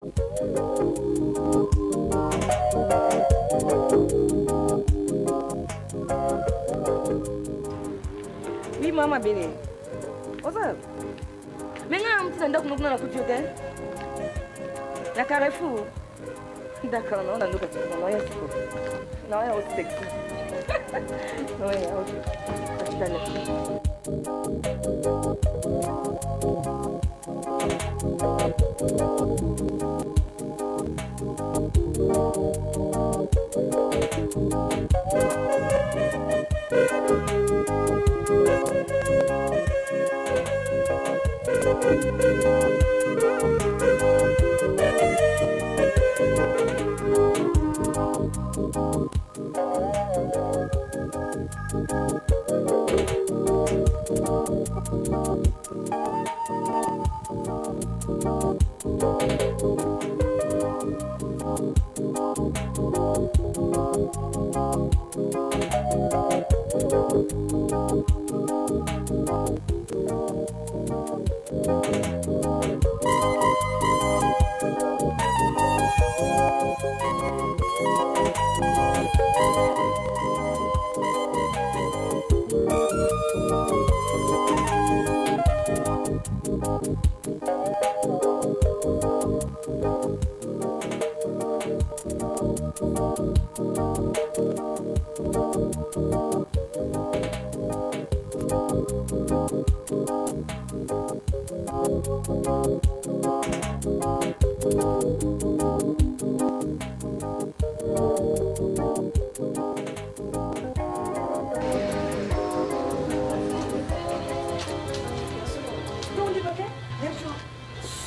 Oui, mama bele. Oza. Mais nga na ndako nokuna na kuti yo te. Na Carrefour. D'accord, non, na ndoka siko, na ya siko. Na ya oseki. Na ya ok. À tout à l'heure.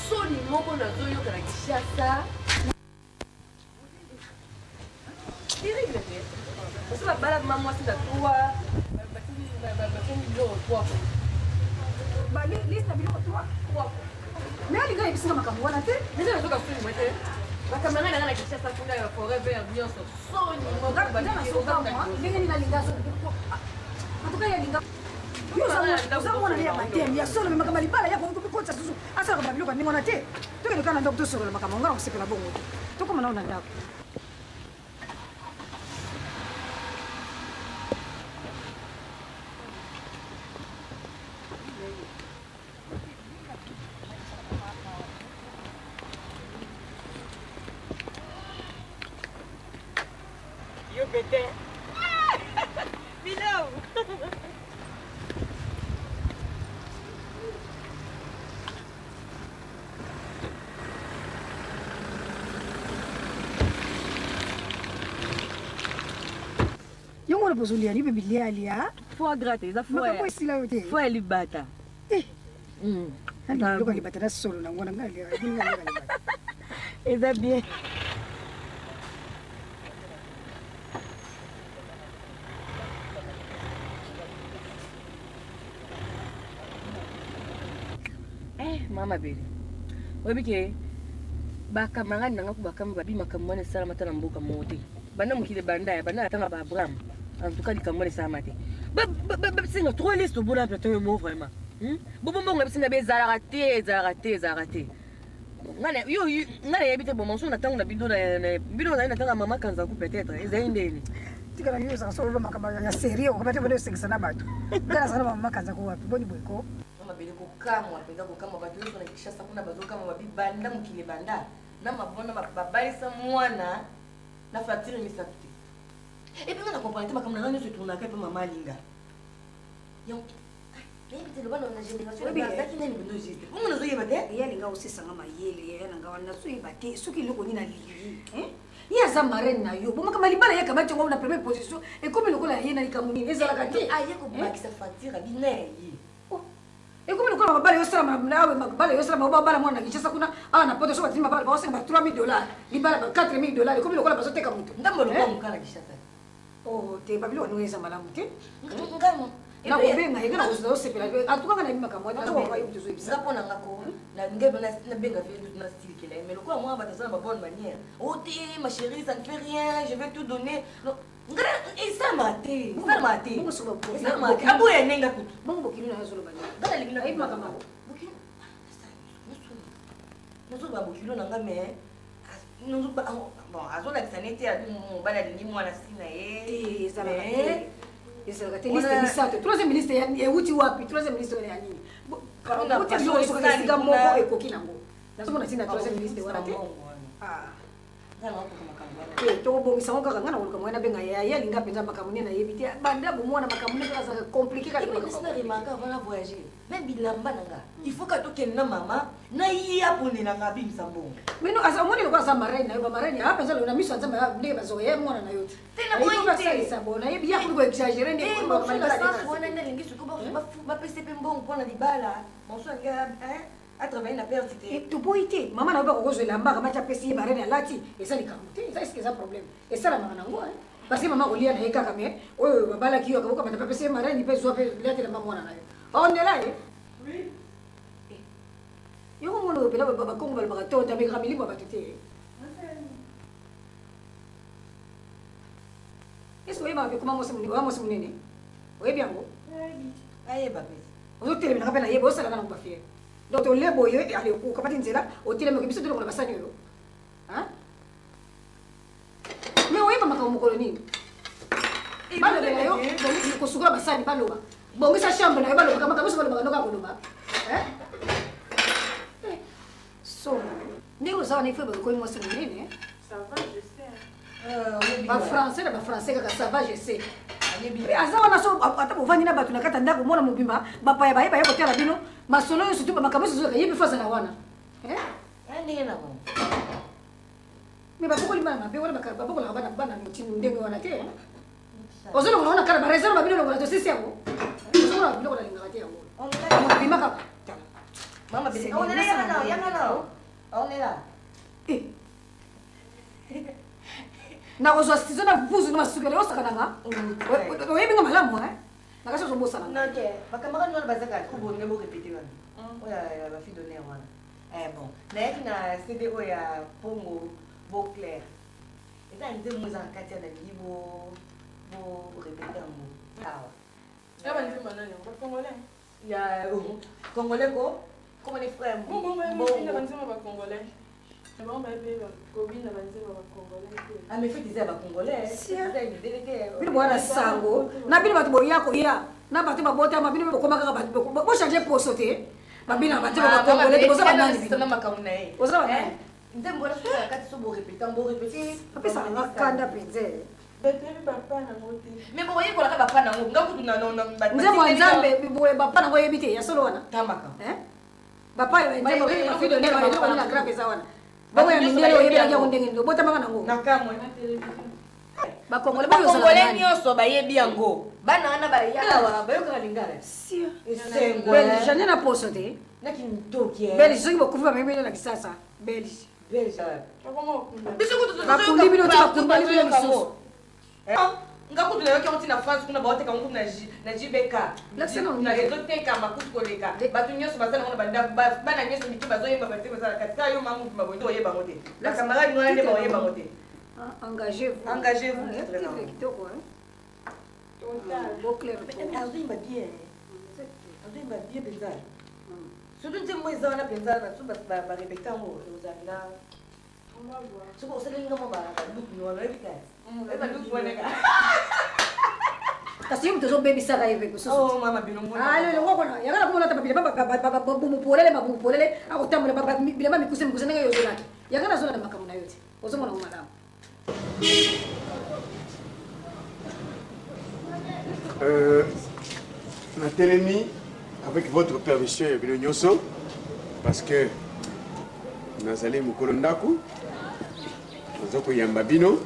Soni moko nazoyoka na Kinshasa. Terrible te. Parce babala ma mwasi na trois, batindi biloko trois fois. Liste na biloko trois. Trois fois. Mais alinga ayebisi nga makambo wana te. Mais nazoka soni mwe te. Bacamarade na nga na Kinshasa kuna ya forever nyonso. Soni moko Nga nazokamwa ndenge nini alinga en tout cas yalinga oza mwana ne ya matemi ya solo me makambo ya libala ya kokotisa susu asalaka babiloko ya ndenge wana te. Tokende kaka na ndako tosolola makambo nga na kosepela bongo te. Tokóma nao na ndako. Yo bete. Bilou. Yo mwana bozolia ni mpe bilialia. Foie gras te, eza foie. Makambo esila yo te. Foie ya libata. Eh. Biloko ya libata na solo nango wana ngai libata. Eza bien. Eh, mama bele. Oyebi ke bakamarade na nga ko bakamba babi makambo wana esalama ata na mboka moko te. Banda mokili banda ya banda natanga ba Abraham. En tout cas likambo wana esalama te. Basenga trop liste obola plateau yo moko vraiment. Bobombongo biso na be ezalaka te, ezalaka te, ezalaka te. Nga yo nga nayebi te bon mosusu na ntango na bino bino ozali na ntango ya mama Kanzaku peut-être ezali ndeni. Tikala yo ozalaka solo makambo ya sérieux okoma te boni osengisa na bato. Nga nazala na mama Kanzaku wapi boni boye ko. Mama bele kokamwa mpenza kokamwa bato nyonso na Kinshasa kuna bazokamwa babi banda mokili banda na mabona babalisa mwana na facture misato te. Et puis nga na comprendre te makambo na nga nyonso etournaka epe mama alinga. Donc nayebi te loba na génération bazalaki nani bino juste bongo nazoyeba te. Ye alinga osesanga mayele yaya na nga wana nazoyeba te soki eloko nini alingi. Ye aza marraine na yo bomaka libala ye akamati yango na première position ekomi lokola ye na likambo nini ezalaka te. Aye kobakisa facture abina ya ye. Ekomi lokola mabala yosalama nawe mabala yosalama babala mwana na Kinshasa kuna awa na poto so batindi mabala baosenga ba 3000 dollars libala ba 4000 dollars ekomi lokola bazoteka moto. Ndambo lokola moka na Kinshasa. Oh te babiloko ndenge eza malamu te. Ngambo nakobenga ye nga nazosepela en tout cas nga nayebi makambo wana nazokoka yo moto ozoyebisa. Nga mpo na nga ko nabenga vie na silikela ye mais lokola mwana bato aza na ba bonne manière. Oh te ma chérie, ça ne fait rien, je vais tout donner. Non nga esalama te, esalama te, esalama te. Aboya ndenge kutu. Bongo bokili na yo azoloba nini? Nga nalingi nayebi makambo. Bokili. Nazoba bokilo na nga mais bon azolakisa neti mobali alingi mwana si na ye. Te ezalaka te. Ezalaka te liste misato. Troisième liste ewuti wapi? Troisième liste ya nini? Kotia biloko nyonso kaka esika moko ekoki nango. Nazomona ntina troisième liste wana te. Ah. Te tokobongisa yango kaka nga na koluka moyen nabenga ye ye alinga mpenza makambo nini nayebi te banda bomwana makambo nini kaka azalaka compliqué kaka na remarque avant na voyager même bilamba na nga il faut ka tokende na mama na ye aponela nga abimisa mbongo mais non aza omoni lokola aza marraine na yo bamarraine aa mpenza na miso ya nzambe ndenge bazoka ye mwana na yo te naboyisalisa bo nayebi ye akoki koexagere nde wana nde alingi sikoyo bapesa mpe mbongo mpona libala mosusu alingi atravaille na perte te. Eh, toboyi te mama na yo bakokozwa elamba akamati apesi ye barene alati eza likambo te eza eske eza problème esalamaka nango parce que mama kolia na ye kaka mais oyo babalaki yo akabokamata mpe apesi ye marene mpe zwa mpe liati elamba mwana na yo ondela ye yoko mwana oyo mpena bakongo balobaka tonda mekaka milimo ya bato te eske oyebaka mpe koma mwasi monene oyebi yango ayeba mpe ozotelemela nga mpe nayeba osalaka nango bafiere donc tolie boye ale okamati nzela otelemi oke biso tolongola basani oyo mais oyeba makambo mokolo nini balobela yo kosukola basani baloba bongisa chambre na yo balobaka makambo nyonso balobaka noka koloba somo ndenge oza wana ifo bakomi mwasi monene bafrançais na bafrançais kaka ça va je sais aza wana so ata bovandi na bato na kati ya ndako mona mobimba bapaya baye baye kotala bino masolo oyo surtout makambo nyonso ezoleka ye mpe fo azala wana me babokoli bana mabe wana babokolaka bana bana motindo ndenge wana te ozolongola wana kala bareserve babino longola tosisi yango ozomona biloko nalingaka te yango bima kaka Mama, on est là, yanga na, on est là. Nakozwa sizo na vuzu na masukela osaka nanga oyebi nga malamu nakasi ozobosana bacamarade wana bazaka trop bolinga borépété wana oyo ya bafille d'honneur wana bon nayaki na cd oyo ya pongo beauclair eza nzembo eza na kati ya nalingi borépété yango awa ya congolais ko comment les frères Ah mais fête eza bacongolais bino boya na sango na bino bato boya koya na bato babotama bino bokoma kaka bato bochange poso te babina banzembo bacongolais te boza banani bino makambo na ye boza banani nzembo wana soki na kati so borépéte borépéte apesaka nga kanda mpenza mais boyekolaka bapa nango nga kutu nzembo ya nzambe boye bapa nango oyebi te ya solo wana tambaka bapa ya nzembo bafille d'honneur eloko nini na grave eza wana bongo ya mindele oyebelaki yango ndenge nini obotamaka nango nakamwe bakongole bakongole nyonso bayebi yango bana wana bayawa bayokaka lingala esengo belge nde na poso te nakintoki belge soki bokufi bamemi bino na kisasa belge biso kutu bakundi bino te bakumbali bino lisusu nga kutu nayoki yango ntina france kuna baoteka yango kutu na jbk ezotekama kutu koleka bato nyonso baza nango na bandako bana nyonso mike bazoyemba bate bazala kati kaka yo mama mobimba boye nde oyeba yango te bacamarade wana nde baoyeba yango te engagez-vous engagez-vous kitoko azoyemba bien azoyemba bien mpenza surtout nzembo eza wana mpenza so barépéte yango ozala soki osaleli nga mwa baluku wana oyebi te baluku wana kasi yo moto ozobebisaka ye mpe mosusuelongo kona yaka na komona ata babumupolele mabumupolele akotambola bilamba mikuse mikuse ndenge yo ozolata yaka nazolanda makambo na yo te ozomona ngo malamu Natelemi avec votre permission ya bino nyonso parce que nazali mokolo ndako naza koyamba bino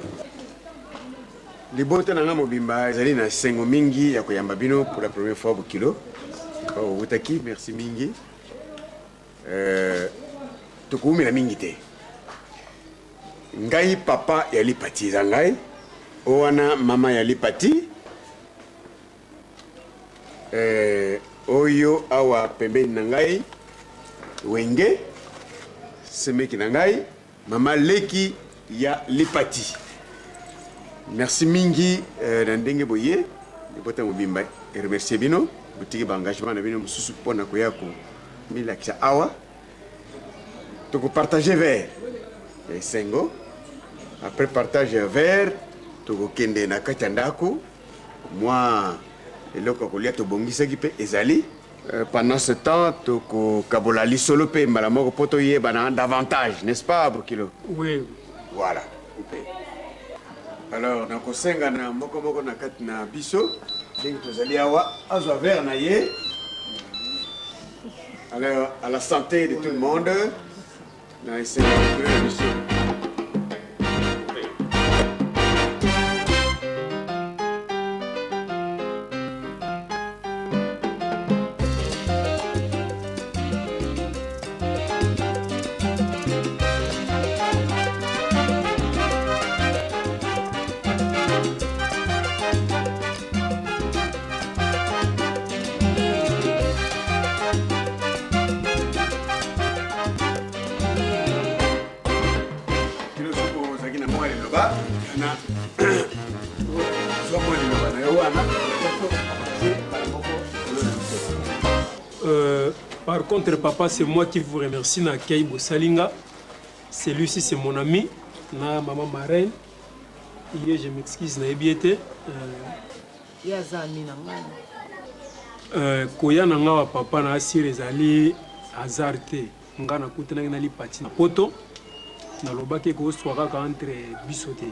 libota na nga mobimba ezali na esengo mingi ya koyamba bino pour la première fois bokilo bowutaki merci mingi tokoumela mingi te ngai papa ya lipati eza ngai o wana mama ya lipati oyo awa pembeni na ngai wenge semeki na ngai mama leki ya lipati merci mingi na ndenge boye libota mobimba remercier bino botiki baengagement na bino mosusu mpona koya komilakisa awa. Tokopartage verre ya esengo. Après partage ya verre, tokokende na kati ya ndako. Mwa eloko ya kolia tobongisaki mpe ezali. Pendant ce temps, tokokabola lisolo mpe mbala moko mpo toyebana davantage, n'est-ce pas, Bokilo? Oui. Voilà. Alors, nakosenga na moko moko na kati na biso, ndenge tozali awa, azwa verre na ye. Alors, à la santé de tout le monde, na esengo ya biso. Kilo soko ozalaki na mwa liloba na zwa mwa liloba na yo wana. Par contre, papa, c'est moi qui vous remercie na accueil bosalinga. Celui-ci, c'est mon ami, na maman marraine. Ye, je m'excuse, nayebi ye te. Ye aza ami na ngai. Koya na nga wa papa na asire ezali hasard te. Nga nakutanaki na Lipati na poto, nalobaki ekoswa kaka entre biso te.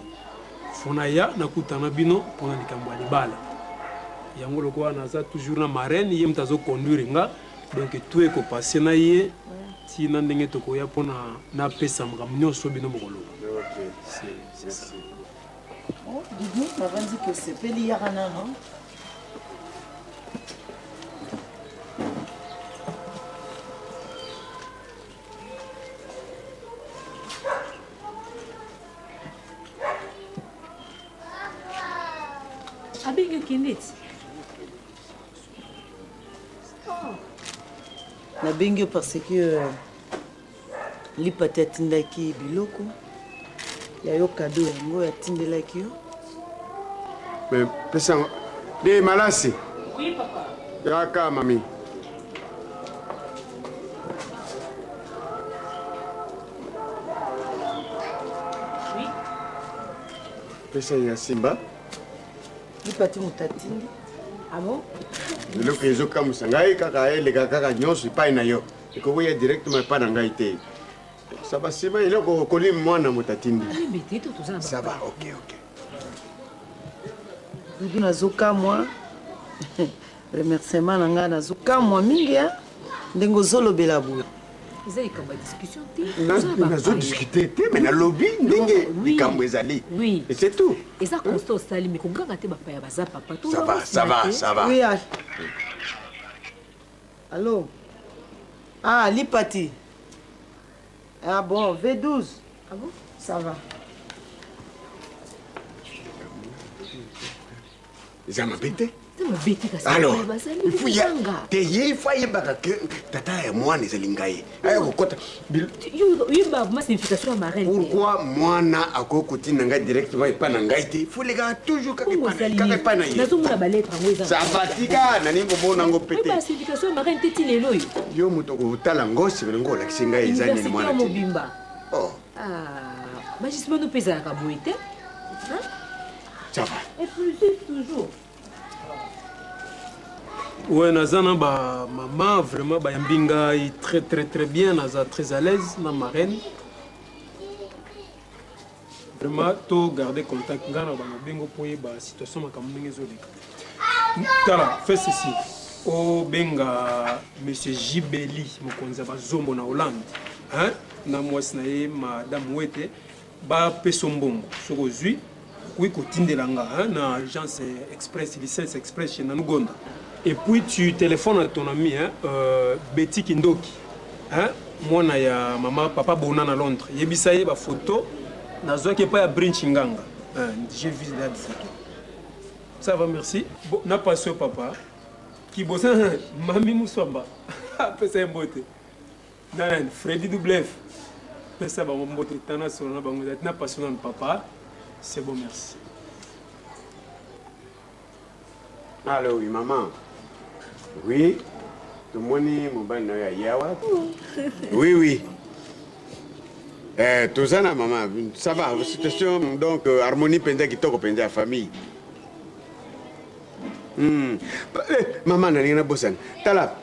Fona ya nakutana bino mpona likambo ya libala. Yango lokola naza toujours na marraine, ye moto azoconduire nga, donc tout ekopase na ye ntina ndenge tokoya mpona napesa makambo nyonso bino bokoloba. C'est ça. Oh, Doudou, navandi ke osepeli yaka nano. Abengi okende ti. Nabengi yo parce que Lipati atindaki biloko ya yo, cadeau yango atindelaki yo. Mais pesa yango de malasi. Oui, papa. Yaka mami. Oui. Pesa ya simba. Lipati moto atindi. Ah bon? Eloko ezokamwisa ngai kaka eleka kaka nyonso epai na yo. Ekokoya directement epai na ngai te. Ça va, simba eloko okoli mwana moto atindi. Alembe te, to toza na Ça va, ok, ok. Dudu, nazokamwa remerciement na ngai, nazokamwa mingi ya ndenge ozolobela boye. Eza likambo ya discussion te. Toza na bapaya. Nazodiscute te, mais nalobi ndenge likambo ezali. Oui. Et c'est tout. Eza constat osali, mais koganga te, bapaya baza, papa. Ça va, ça va, ça va. Oui, allo. Ah, Lipati. Ah bon, V12. Ah bon? Ça va. Eza mabe te. Eza mabe te, kasi Alors, bapaya bazali il faut ya koganga. te ye il faut ayebaka ke tata ya mwana ezali ngai. Aya kokota Yoyeba vraiment signification ya marraine te. Pourquoi mwana akoki kotinda ngai directement epai na ngai te? Faut lekaka toujours kaka Bongo epai na ye, osali kaka nini? epai na ye. Nazomona balettre yango eza. Ça va, tika nalingi komona yango pete. Oyeba signification ya marraine te ti lelo oyo. Yo moto okotala ngo nsima nango olakisi ngai eza nini Université mwana ya tindi. mobimba. Oh, Ah, bagisement no mpe ezalaka boye te. Hein? Ça va. Inclusif toujours. Ouais, naza na ba mama vraiment bayambi ngai très très très bien, naza très à l'aise na marraine. Vraiment to garder contact ngai na bango bengo mpo oyeba situation makambo ndenge ezoleka. Tala, fais ceci. Obenga monsieur Jibeli, mokonzi ya bazombo na Hollande, hein? Na mwasi na ye madame Wete, bapesa mbongo soki ozwi okoki kotindela nga, hein, na agence express licence express chez Nanugonda. Et puis tu téléphones à ton ami, hein, Betty Kindoki, hein, mwana ya mama papa Bona na Londres. Yebisa ye ba photo nazwaki epai ya Brinch Nganga, hein, j'ai vu la photo. Ça va, merci. Bon, na passe papa kibosa mami Muswamba apesa ye mbote nani Freddy Doublef pesa bango mbote tana solo na bango ezali na passe nanu papa. C'est bon, merci. Allo, oui, maman. Oui, tomoni mobali na yo ya yawa. Oui, oui. Eh, toza na mama ça va situation donc euh, harmonie mpenza kitoko mpenza ya famille hmm. eh, mama nalingi nabosana tala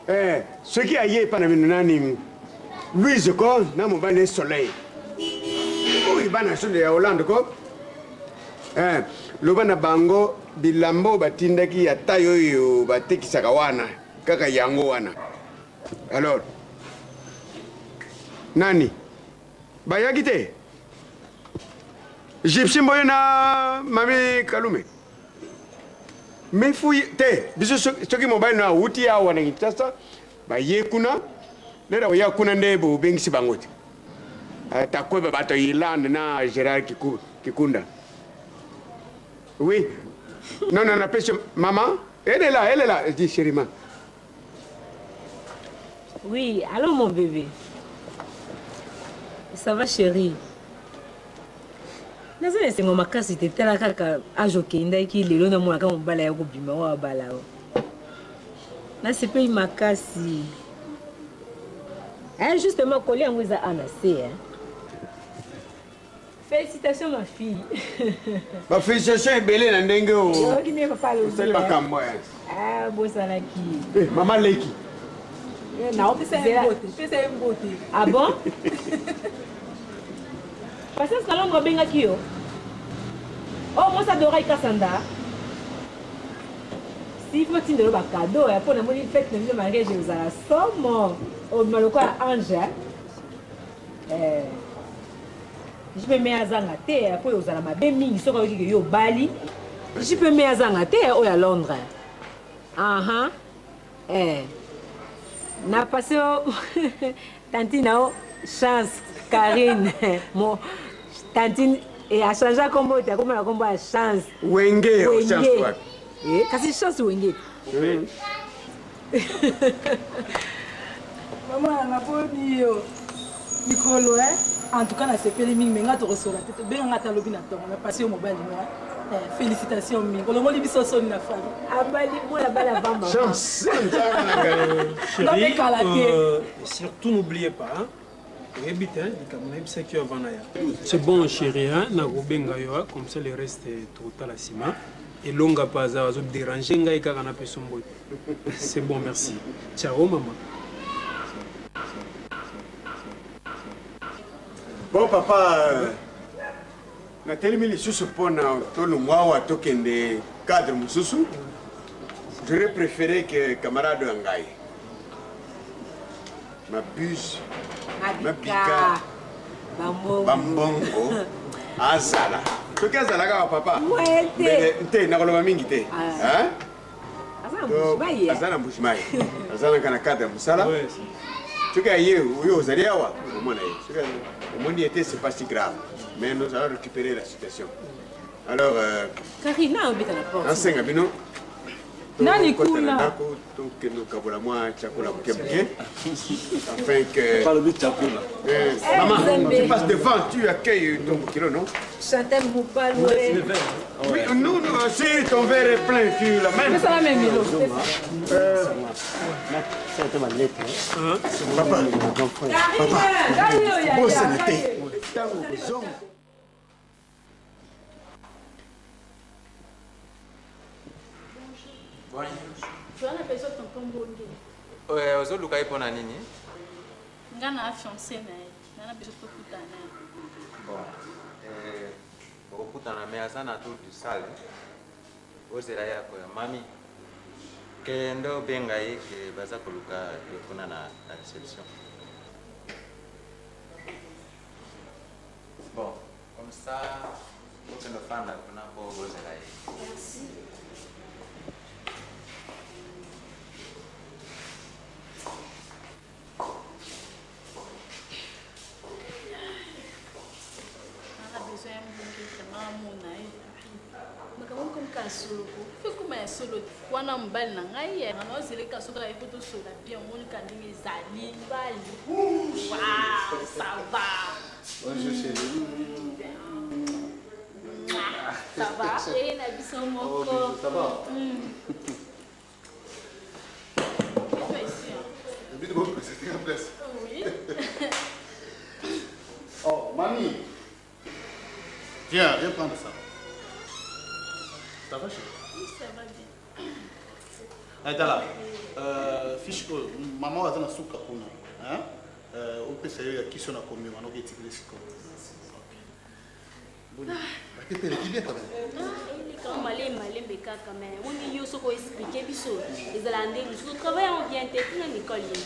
eh, soki aye epa na bino nani louise ko na mobali ne soleil oyo bana solo ya hollande ko eh, loba na bango bilamba oyo batindaki ya taille oyo batekisaka wana kaka yango wana Alors nani bayaki te? Gypsy Mboyo na Mami Kalume mifu te biso soki mobali na awuti awa na Kinshasa baye kuna lera oya kuna nde bobengisi bango te takweba bato ya Irlande na Gerard Kikunda oui non non napesi maman elle est là elle est là dit chérie ma Oui, allô mon bébé. Ça va chérie? Naza na esengo makasi te tala kaka age okendaki lelo namonaka mobala ya kobima oyo abala o nasepeli makasi eh, justement kolia yango eza a na se eh. Félicitations ma fille. Ba félicitations ebele na ndenge osali makambo eh. Ah, bosalaki. Eh, mama leki. Eh, na opesa ye mbote, pesa ye mbote. Ah bon? Patience Kalongo abengaki yo. Oh, mwasi adorai Kasanda. Si faut tindelo ba cadeau ya mpo namoni fête na bino mariage ezala somo. Obima lokola ange. Eh. JPM azanga te po ozala mabe mingi soki ayoki ke yo obali. JPM azanga te oyo ya Londres. Aha. Eh. Na passe o tantine o chance Karine. Mo tantine et a changé kombo te akoma na kombo ya chance. Wenge o chance wapi? Eh, kasi chance wenge. Mm. Mama na boni yo mikolo eh en tout cas nasepeli mingi me nga tokosola te tobenga nga ata lobi na ntongo na pasi yo mobali no eh, félicitation mingi olongoli biso soni na famille abali mwana bala bamba chance chérie euh, surtout n'oubliez pas hein? oyebi te likambo nayebisaki yo avant naya c'est bon chéri hein? nakobenga yo comme ça le reste tokotala nsima elonga mpe aza azoderange ngai kaka napesa mbote c'est bon merci ciao mama bon papa euh, natelemi lisusu mpo na tolongwa awa tokende cadre mosusu j'aurais préféré que camarade ya ngai mabuse mabika bambongo azala soki azala kaka papa te nakoloba mingi te ah. aza na mbujimayi aza naka na cadre ya mosala soki aye oyo ozali awa omona ye soki omoni ye te c'est pas si grave mais nous allons récupérer la situation alors euh, Karina obeta na porte nasenga bino nani kuna ndako tokende kokabola mwa chakula moke moke afin que balobi chakula eh, maman tu passes devant tu accueilles ton kilo non Chantal Mopalwe Oui, nous, nous, si ton verre est plein, tu l'amènes. Ça même, Milo. Euh, papa, papa, bosana te. Ntango kozonga. Ozoluka ye mpo na nini? Nga na fiancé na ye, nga na biso tokutana na ye. Bon, eh, bokokutana mais aza na tour du salle. Ozela ye akoya. Mami, kende obenga ye ke baza koluka ye kuna na reception. Bon, comme ça, okende ofanda kuna mpo bozela ye. Merci. Nana besoin ya mbonge vraiment amona ye makambo moko mka solo ko fe kuma ya solo wana mobali na ngai ye na ozeleka soki aye po tosola bien omoni ka ndenge ezali mobali wow ça va. Bonjour chérie. Ça va? Eh, na biso moko. Oh, ça va? Toi ici, hein? Oui. Viens, viens prendre ça. Ça va, chérie? Oui, ça va bien. Eh, tala, euh, fiche oyo mama oyo aza na suka kuna hein? Euh, opesa yo ya kiso na komi wana oketikili sikoyo. Boni, batepe eleki bien quand même. Eleka malembe malembe kaka mais omoni yo soki oexplike biso ezala nde mosusu travail yango bien te tuna Nicole ye.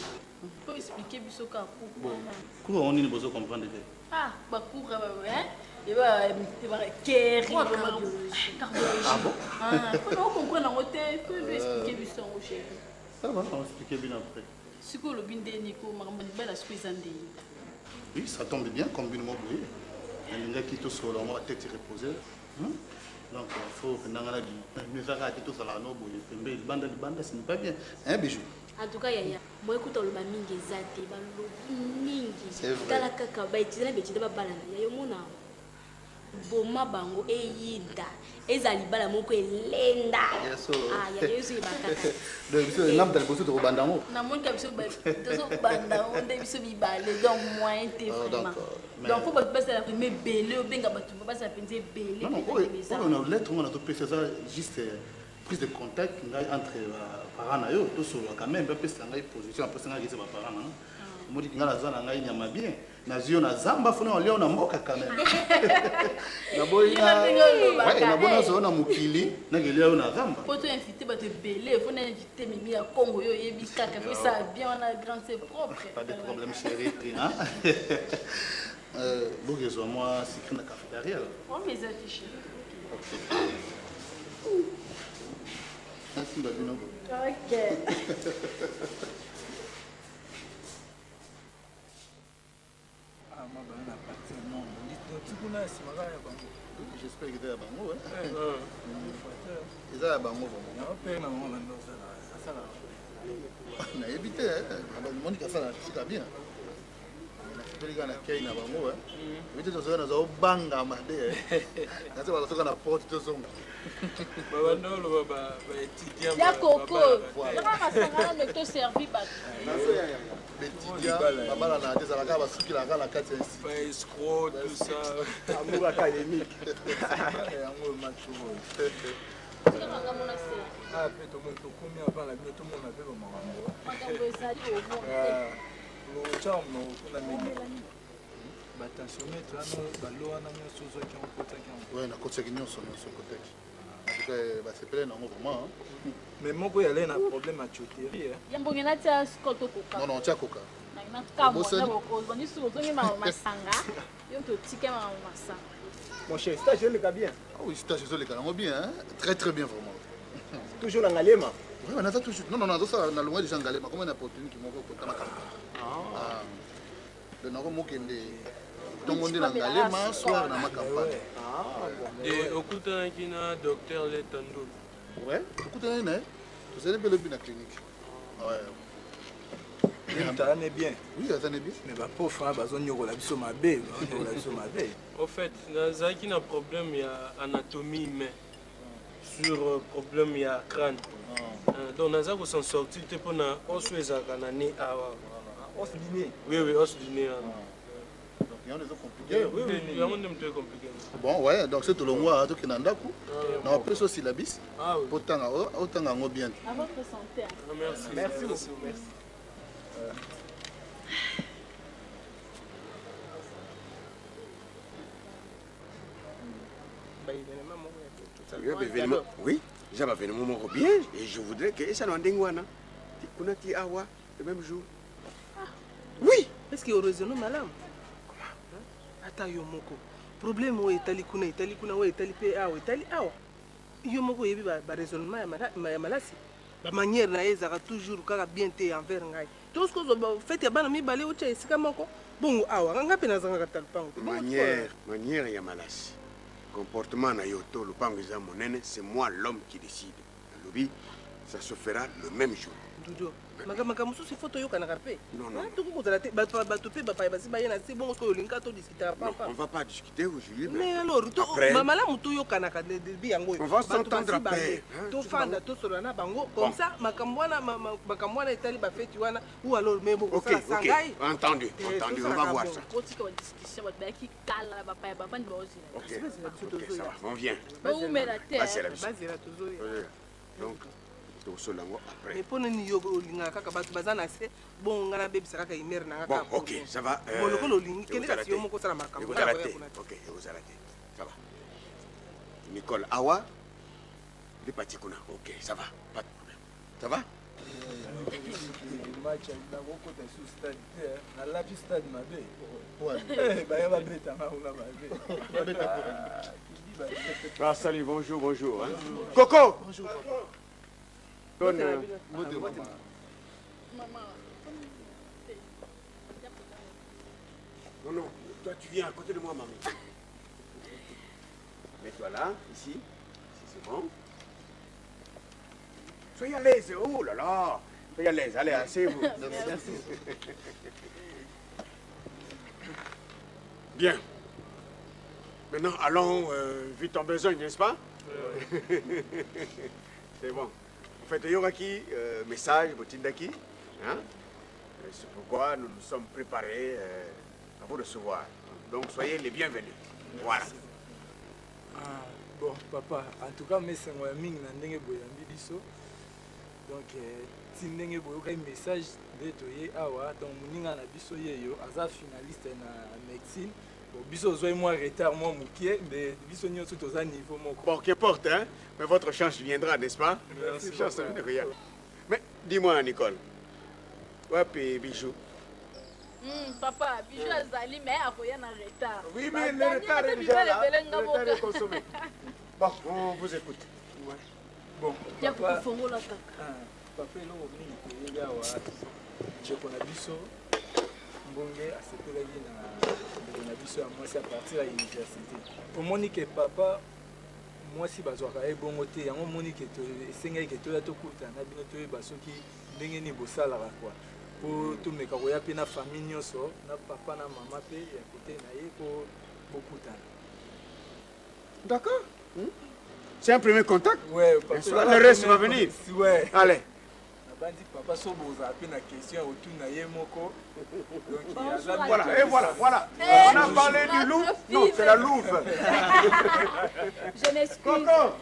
Po expliquer biso kaka cours wana. Cours yango nini bozo comprendre te? Ah, ba cours hein? Eba eba keri cardiologie. Cardiologie. Ah bon? Ah, faut na comprendre yango te, faut lui expliquer biso yango chérie. Ça va, on va expliquer bien après. Sikoyo olobi nde niko makambo ya libala sikoyo eza nde nini? Oui, ça tombe bien comme bino moko boye. Nalingaki tosolola yango à tête reposée. Hmm? Donc, il faut mpenza nga na bino eza kaka te tozalaka no boye pembe libanda libanda ce n'est pas bien. Hein, bijou? En tout cas yaya, moyen kutu aloba mingi eza te, balobi mingi. C'est vrai. Tala kaka ba étudiant na ba étudiant babalana, yaya omona boma bango eyinda ezala libala moko elenda. Ya solo. Ah yaya ozoyeba kaka. Donc biso nga moto ya liboso tokobanda yango. Namoni ka biso tozobanda yango nde biso mibale donc moyen te Oh, vraiment. donc, mais- Donc faut bato bazala vraiment ebele, obenga bato bazala mpenza ebele. Non, non, mpenza oyo ndenge eza. oyo na lettre ngo nazopesa eza juste prise de contact ngai entre baparent na yo tosolola quand même bapesa ngai position apesa ngai kese baparent na nga omoni ngai naza na ngai nyama bien nazwi yo na zamba fona olia yo na mboka quand même naboyi Yeba ndenge olobaka, Ouais, naboyi eh. nazwa yo na mokili nakelia yo na zamba Po to invité bato ebele, faut na invité Mimi ya Congo yo oyebi kaka, faut esala bien wana grande c'est propre. Pas de problème chérie hein? euh, bokezwa mwa sikri na cafétéria là. Oh mais eza te chérie. Nasimba bino Ok. J'espère que eza ya bango hein. Eza ya bango vraiment. Nayebi te moni kasala sika bien. Nasepeli kaka na kei na bango ebi te tozoya naza obanga mabe naza bazosoka na porte tozonga. Babanda oloba baétudiant Ya koko. Kaka masanga nano to servi bato. Baétudiant babalana te ezalaka basukilaka na kati ya institut. Baescroc tout ça. Amour académique. Yango match oyo. Kaka nga mona se. Ah, mpe tomoni tokomi avant na bino tomona mpe bamakambo. Makambo ezali omona. Otya monoko kuna mingi batensiometre wana balo wana nyonso ozwaki yango okotaki yango. Ouais, nakotisaki nyonso nyonso ekotaki. En tout cas, basepele nango vraiment. hein. Mais moko yalai na problème ya tuyauterie. Ya mbonge natia sikoyo tokoka. Non, non, tia koka. Nakamwa bandi suki ozongi masanga yo totike makambo masanga. Mon cher, stage eleka bien. Ah oui, stage ezoleka nango bien, hein? Très très bien vraiment. Toujours na Ngaliema. Oui, ouais, naza toujours. Non, non, nazosala na longwa déjà Ngaliema, comme na opportunité moko kota makambo. Ah. Donc nako mokende ntongo nde na Ngaliema, soir na macampagne. E okutanaki na docteur Letando. Ouais, tokutanaki na ye. Tozali mpe lobi na clinique. Ouais. Tala ne bien. Oui, aza ne bien. Mais bapauvre wana bazonyokola biso mabe, bazonyokola biso mabe. Au fait, nazalaki na problème ya anatomie humain sur problème ya crâne. Donc naza kosan sortir te mpona os oyo ezalaka na ne awa. Os du nez. Oui, oui, os du nez wana. Donc yango eza compliqué. Oui, oui, yango nde moto ecompliqué. Bon, ouais, donc c'est tolongwa tokende na ndako. Na bapesa o syllabus. Po otanga otanga yango bien. À votre santé. Ah, merci. Merci beaucoup. Merci. Oui, eza baévénement moko bien et je voudrais que esala ndenge wana kuna ti awa le même jour. Oui. Est-ce que oraisonne malamu? Ata yo moko problème oyo etali kuna etali kuna oyo etali mpe awa etali awa yo moko oyebi baraisonnement ya malasi bamanière na ye ezalaka toujours kaka bien te envers ngai to soki ozwa fete ya bana mibale otya esika moko bongo awa nga mpe nazangaka ta lupango te. Bongo Manière, manière ya malasi, comportement na yo to lopango eza monene, c'est moi l'homme qui décide. Nalobi ça se fera le même jour. Dudu makambo mosusu ifo toyokanaka mpe. Non, non. Tokoki kozala te bato bato mpe bapaya basi baye na se bongo soki olinga todiskutaka Non, pampa. on va pas discuter aujourd'hui. Mais alors, Après- malamu toyokanaka debi yango oyo. On va Bato s'entendre basi après, baye, hein, tofanda tosolola na bango comme Bon. ça makambo wana makambo wana etali bafeti wana ou alors me Ok, bokosala ok. sangai. Entendu, Eh, entendu. On tosalaka va voir bongo. ça. Otika badiscussion bato bayaki kala bapaya bavandi baozela. Ok, ok, ça va. On vient. Boumela te. Bazela biso. Bazela tozoya. Tozoya. Donc, tokosola yango après. Mais mpo nini yo olingaka kaka bato baza na se bongo ngai nabebisa kaka imere na nga Bon, kaka ok, ça va. Bon, lokola olingi kende ekozala kasi yo te. moko osala makambo Ekozala ngai te. nakoya kuna te. Ok, ekozala te. Ça va. Nicole, awa, lipati kuna. Ok, ça va. Pas de problème. Ça va? Match nakokota lisusu stade te, nalapi stade mabe. Baya babetanga kuna mabe. Ah, salut, bonjour, bonjour. Hein. Coco. Bonjour. Bonne. Non, non, toi tu viens à côté de moi, mamie. Mets-toi là, ici. Ici, c'est bon. Soyez à l'aise, oh là là. Soyez à l'aise, allez, asseyez-vous. Merci. Bien. Maintenant, allons vite en besogne, n'est-ce pas? C'est bon. En fait, Yoraki, message, Botindaki. Hein? C'est pourquoi nous nous sommes préparés à vous recevoir. Donc, soyez les bienvenus. Voilà. Ah, bon papa, en tout cas mesengo ya mingi na ndenge boyambi biso. Donc ti ndenge boyokaki message nde toye awa. Donc moninga na biso yeyo aza finaliste na médecine. Bon, biso ozwai mwa retard mwa mokie, mais biso nyonso toza niveau moko. Bon, qu'importe, hein? Mais votre chance viendra, n'est-ce pas? Merci, Chance papa. viendra. Mais dis-moi, Nicole. Wapi bijou? Papa, bijou azali mais akoya na retard. Oui, mais le retard est déjà là. Le retard est consommé. Bon, on vous écoute. Bon, Ya papa, kofongola kaka. Ah, papa, eloko mingi toyebi awa, ndeko na biso Mbonge asepelaki na ndeko na biso ya mwasi à partir ya université. Omoni ke papa mwasi bazwaka ye bongo te, yango omoni ke esengaki ke toya tokutana na bino, toyeba soki ndenge nini bosalaka kua, mpo tomeka koya mpe na famille nyonso, na papa na mama mpe ya kote na ye, mpo bokutana. D'accord. C'est un premier contact. Ouais, papa, Et ça, le reste va venir. Ouais. Allez. Nabandi papa so bozala mpe na question ya kotuna ye moko. Donc, aza Voilà, et voilà, voilà. On a parlé du loup. Non, c'est la louve. Je m'excuse. Coco.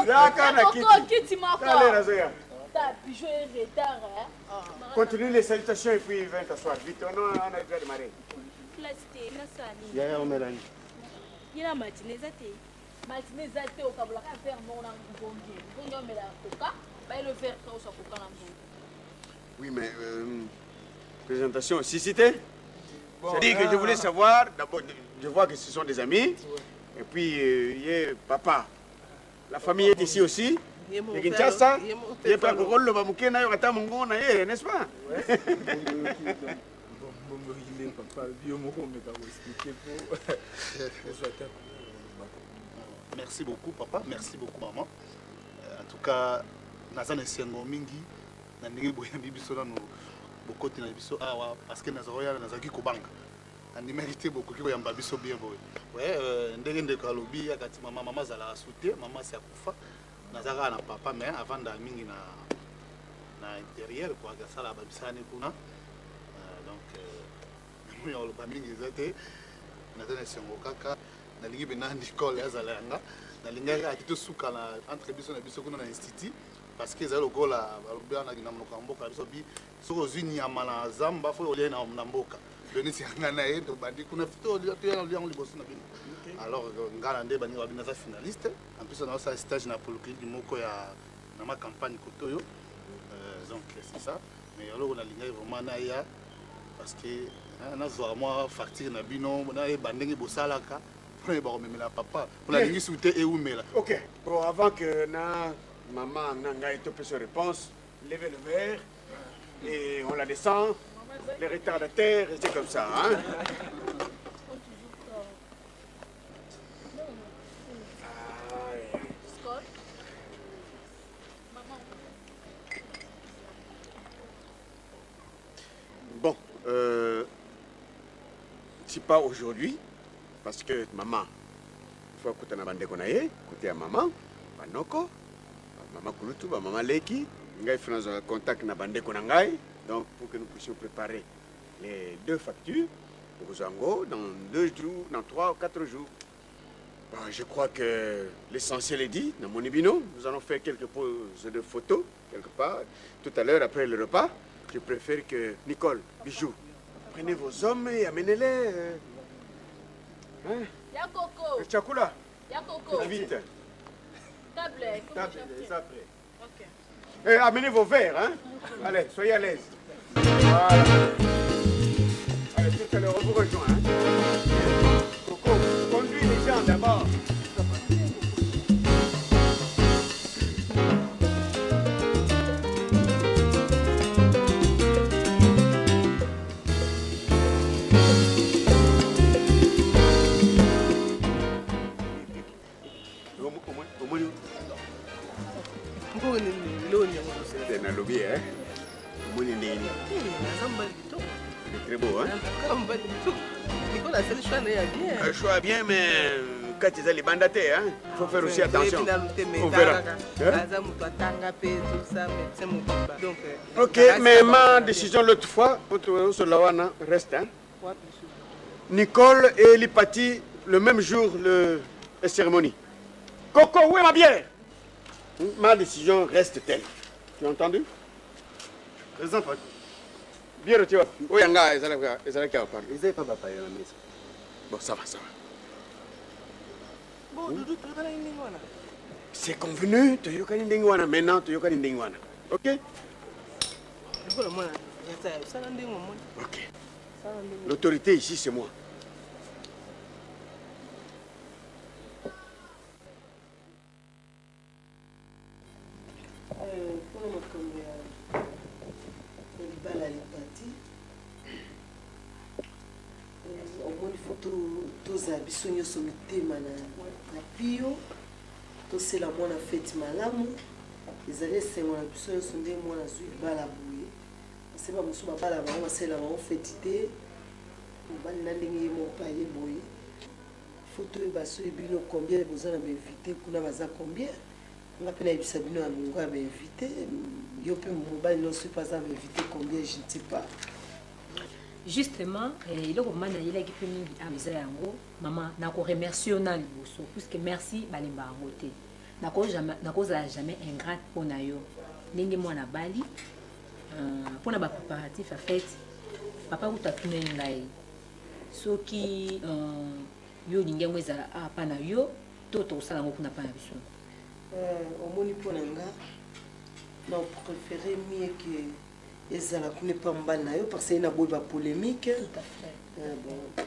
Yaka na Coco, kiti. kiti moko. Allez, Razoya. Ta bijou est retard, hein. Continue les salutations et puis viens t'asseoir. Vite, on a déjà démarré. Place te nasala nini? Yaya, omelani. Ye na matine eza te. Matine eza te, okabolaka verre moko na mbonge. Mbonge omelaka koka, bayelo verre ka oswa koka na mbonge. Oui, mais présentation, si c'était. Bon, C'est-à-dire que je voulais savoir, d'abord, je vois que ce sont des amis, et puis il y a papa. La famille est ici aussi. Ye mo De Kinshasa, ye mo ye pa kokolo ba muke na yo kata mungo na ye, n'est-ce pas? Bon, mbongo ile papa bio moko omeka koexplike mpo ozwa ta. Merci beaucoup papa, merci beaucoup maman. En tout cas, naza na esengo mingi na ndenge boyambi biso nano bokoti na biso awa, parce que nazalaki koya, nazalaki kobanga, nandimaki te bokoki koyamba biso bien boye. Ouais, ndenge ndeko alobi akati mama, mama azalaka su te, mama asi akufa, naza kaka na papa, mais avandaka mingi na intérieur quoi, asalaka bamisani kuna. Donc ya koloba mingi eza te, naza na esengo kaka nalingi mpena Nicole azala yanga, nalingaki ati tosuka na entre biso na biso kuna na institut, parce que ezali lokola balobi wana na monoko ya mboka na biso bi soki ozwi nyama na zamba fo olia na mboka donisi yanga na ye tobandi kuna toya yango liboso na bino. Alors nga na nde baninga babi naza finaliste, en plus naosala stage na polyclinique moko ya na ma campagne kote oyo. Donc c'est ça, mais eloko nalingaki vraiment naya parce que hein, nazwaka mwa facture na bino, nayeba ndenge bosalaka mpona yeba komemela papa mpona alingi su te eumela. Ok. Bon, avant que na maman na ngai topesa réponse, levez le verre et on la descend. Les retardataires, c'est comme ça, hein? Scott. Maman. Si pas aujourd'hui, parce que maman, il faut akutana bandeko na ye, côté ya maman, banoko, ba mama kulutu, ba mama leki, ngai faut nazwa contact na bandeko na ngai, donc pour que nous puissions préparer les deux factures, okozwa yango dans deux jours, dans trois ou quatre jours. Bon, je crois que l'essentiel est dit. Namoni bino, nous allons faire quelques poses de photos quelque part tout à l'heure après le repas. Je préfère que Nicole, Bijou, prenez vos hommes et amenez-les. Euh, hein? Ya Coco. Le chakula. Ya Coco. Vite. Table. Table, les après. Ok. Et amenez vos verres, hein? Allez, soyez à l'aise. Voilà. Allez, tout à l'heure, on vous rejoint. Hein? Coco, conduis les gens d'abord. Nalobi, hein? Omoni ndenge nini? C'est très beau, hein? Nicolas, c'est le choix ya bien. Un choix bien, mais kati eza libanda te, hein? Faut faire aussi attention. On verra. Aza moto atanga mpe tout ça, médecin mobimba. Donc, euh, Ok, mais ma décision l'autre fois, osolola wana reste, hein? Nicole et Lipati, le même jour, le... la cérémonie. Coco, où est ma bière Ma décision reste telle. Tu as entendu Président, bière tu vois. Oyo yanga ezalaki awa pardon. Ezali pa bapaya na mesa. Bon, ça va, ça va. Bon, Doudou, toyokani ndenge wana. C'est convenu, toyokani ndenge wana. Maintenant, toyokani ndenge wana. Ok Lokola mwana yata sala ndenge omoni. Ok. L'autorité ici, c'est moi. Mpona makambo ya libala ya lipati omoni fo tozala biso nyonso mitema na pio tosela mwana feti malamu ezali esengo na biso nyonso nde mwana azwi libala boye base bamosusu babala bango basalela bango feti te mobali na ndenge ye moko mpe aye boye fo toyeba soki bino combien boza na bainvité kuna baza combien nga mpe nayebisa bino ya mongo ya bainvité yo mpe mobali nyonso mpe aza na bainvité combien je ne sais pas justement eh, eloko mama nayelaki mpe mingi awa eza yango mama nakoremercie yo na liboso puiske merci balemba yango te nakozala jamais ingrate mpo na yo ndenge mwana abali euh, mpo na bapréparatif ya fete papa kutu atuneli ngai soki euh, yo olingi yango ezala awa mpa na yo to tokosala yango kuna mpa na biso euh, omoni mpo na nga na préféré mieux que ezala kuna epa mobali na yo parce que ye naboyi bapolémique euh, bon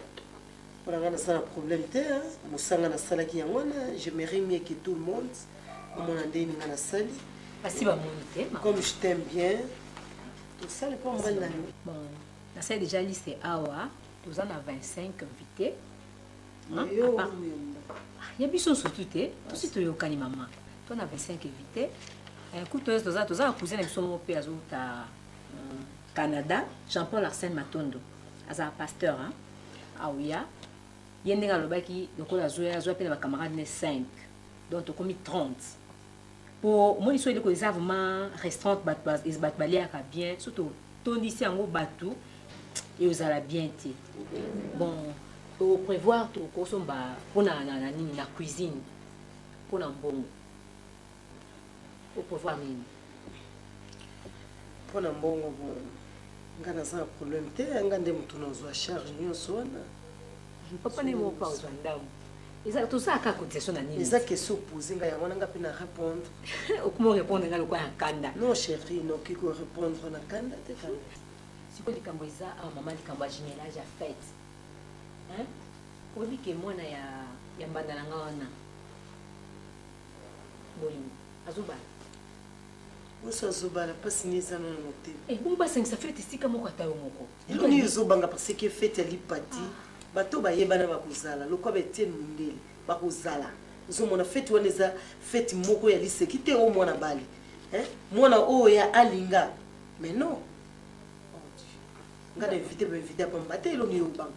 mpo na nga nasala problème te mosanga nasalaki yango wana j'aimerais mieux que tout le monde omona ndenge nga nasali basi bamoni te comme je t'aime bien tosali mpo mobali na yo bon nasali déjà liste awa toza na 25 invité ya biso surtout te tosi toyokani mama to na 25 invité eh, kutu oyo toza toza na cousin na biso moko mpe azouta euh, canada jean paul arsène matondo azala pasteur aoya ye ndenge alobaki lokola azoya azoya mpe na bacamarade ne 5 donc tokomi 30 po omoni so eloko eza vraiment restaurant bato baliaka bien so totondisi yango bato eozala bien te bon toprévoir tokosomba mpona na nini na cuisine mpona mbongo oprévoir nini mpona mbongo bon nga naza na problème te nga nde motu nazwa charge nyonso wana papa nde moko azwa ndambo eza tosala kaka cotisation na nini eza question opose ngai yango wana nga mpe na répondre okoma orépondre ngai lokola ya kanda non chéri noki korépondre na kanda te kanda sikoyo likambo eza awa mama likambo ya jumelage ya fete oyebi ke mwana ya, ya mbanda na nga wana bolingo azobala Oso azobala mpasi nini eza nano motema eh, bongo basangisa fete esika moko ata yo moko eloko nini ezobanga parce que fete ya lipati ah. bato bayebana bakozala lokwa ba etienne mundele bakozala ozomona fete wana eza fete moko ya liseki te oyo mwana bali mwana oyo ya alinga mais non oh, nga na invité ba invité ya pamba te eloko nini obanga.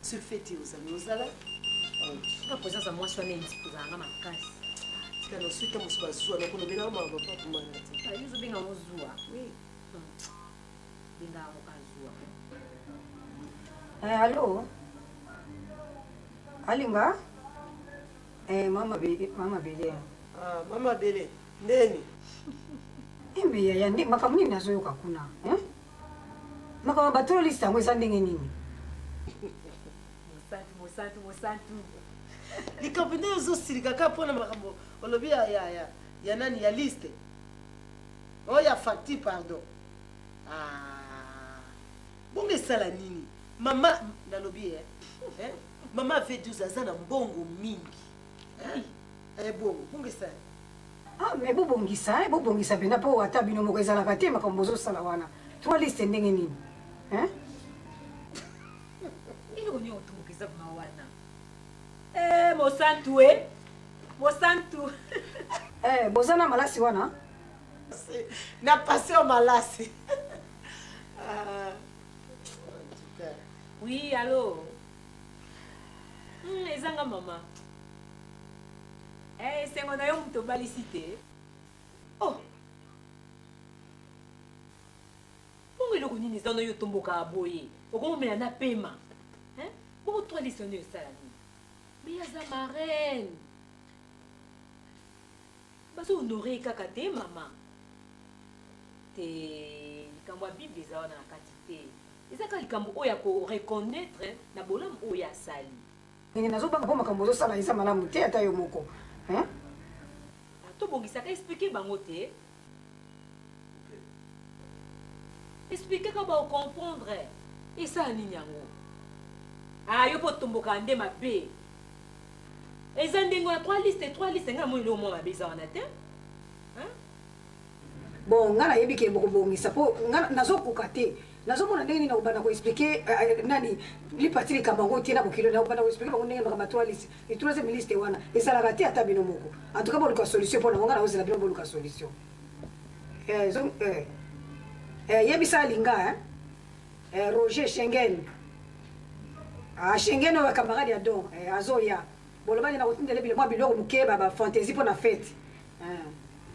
Soki feti ozali ozala. Nga présence ya mwasi wana kozala nga makasi. Tika na suite mosusu bazwa na kolobela ngo makambo papa mana te. Ah, yo ozobenga yango zuwa? Oui. Benga yango ka zuwa. Eh, allo? Alinga? Eh, mama Bele, mama Bele. Ah, mama Bele, ndeni? Eh, mais yaya, nde makambo nini nazoyoka kuna? Hein? Makambo bato liste yango eza ndenge nini? Mosantu, mosantu, mosantu. Likambo nde ozosilika kaka mpo na makambo olobi ya, ya, ya, ya nani ya liste oyo oh, ya facture pardon. Ah, bongo esala nini mama nalobi eh, eh? Mama V12 aza na mbongo mingi eh? Eh, bongo bongo esala Ah, mais bobongisa, eh, bobongisa mpenza mpo ata bino moko ezalaka te makambo bozosala wana. Trois liste ndenge nini? Hein? Eloko nini otomboka eza ma wana? Eh, mosantu e. Mosantu. Eh, boza na malasi wana? Na passion malasi. Ah, en tout cas. Oui, allo. Eza nga mama. Eh, esengo na yo moto obalisi te. Oh. Bongo eloko nini eza na yo otombokaka boye? Okomomela na pema. Hein? Bongo toi liste nini osala nini? Mais aza marraine. Bazo honorer kaka te mama. Te likambo ya Bible eza wana na kati te. Eza kaka likambo oyo ya ko reconnaître na bolamu oyo asali. Ndenge nazobanga mpo makambo ozosala eza malamu te ata yo moko. Hein? Tobongisaka expliquer bango te. Expliquer ka ba comprendre. Esala nini yango? Ah yo po tombokaka nde mabe. Eza ndenge wana trois liste trois liste ngai namoni eloko mwa mabe eza wana te. Hein? Bon nga nayebi ke bokobongisa po nga nazokoka te nazomona ndenge nini nakobanda ko expliquer nani lipati likambo yango te na bokilo nakobanda ko expliquer bango ndenge makambo ya trois liste et troisième liste wana ezalaka te ata bino moko en tout cas boluka solution mpo nango nga nakozela bino boluka solution eh, zo, eh, eh, yebisa alinga eh? Eh, Roger Schengen ah, Schengen oyo camarade ya don eh, azoya bolobani nakotindela mwa biloko moke ba fantaisie mpo na fete eh.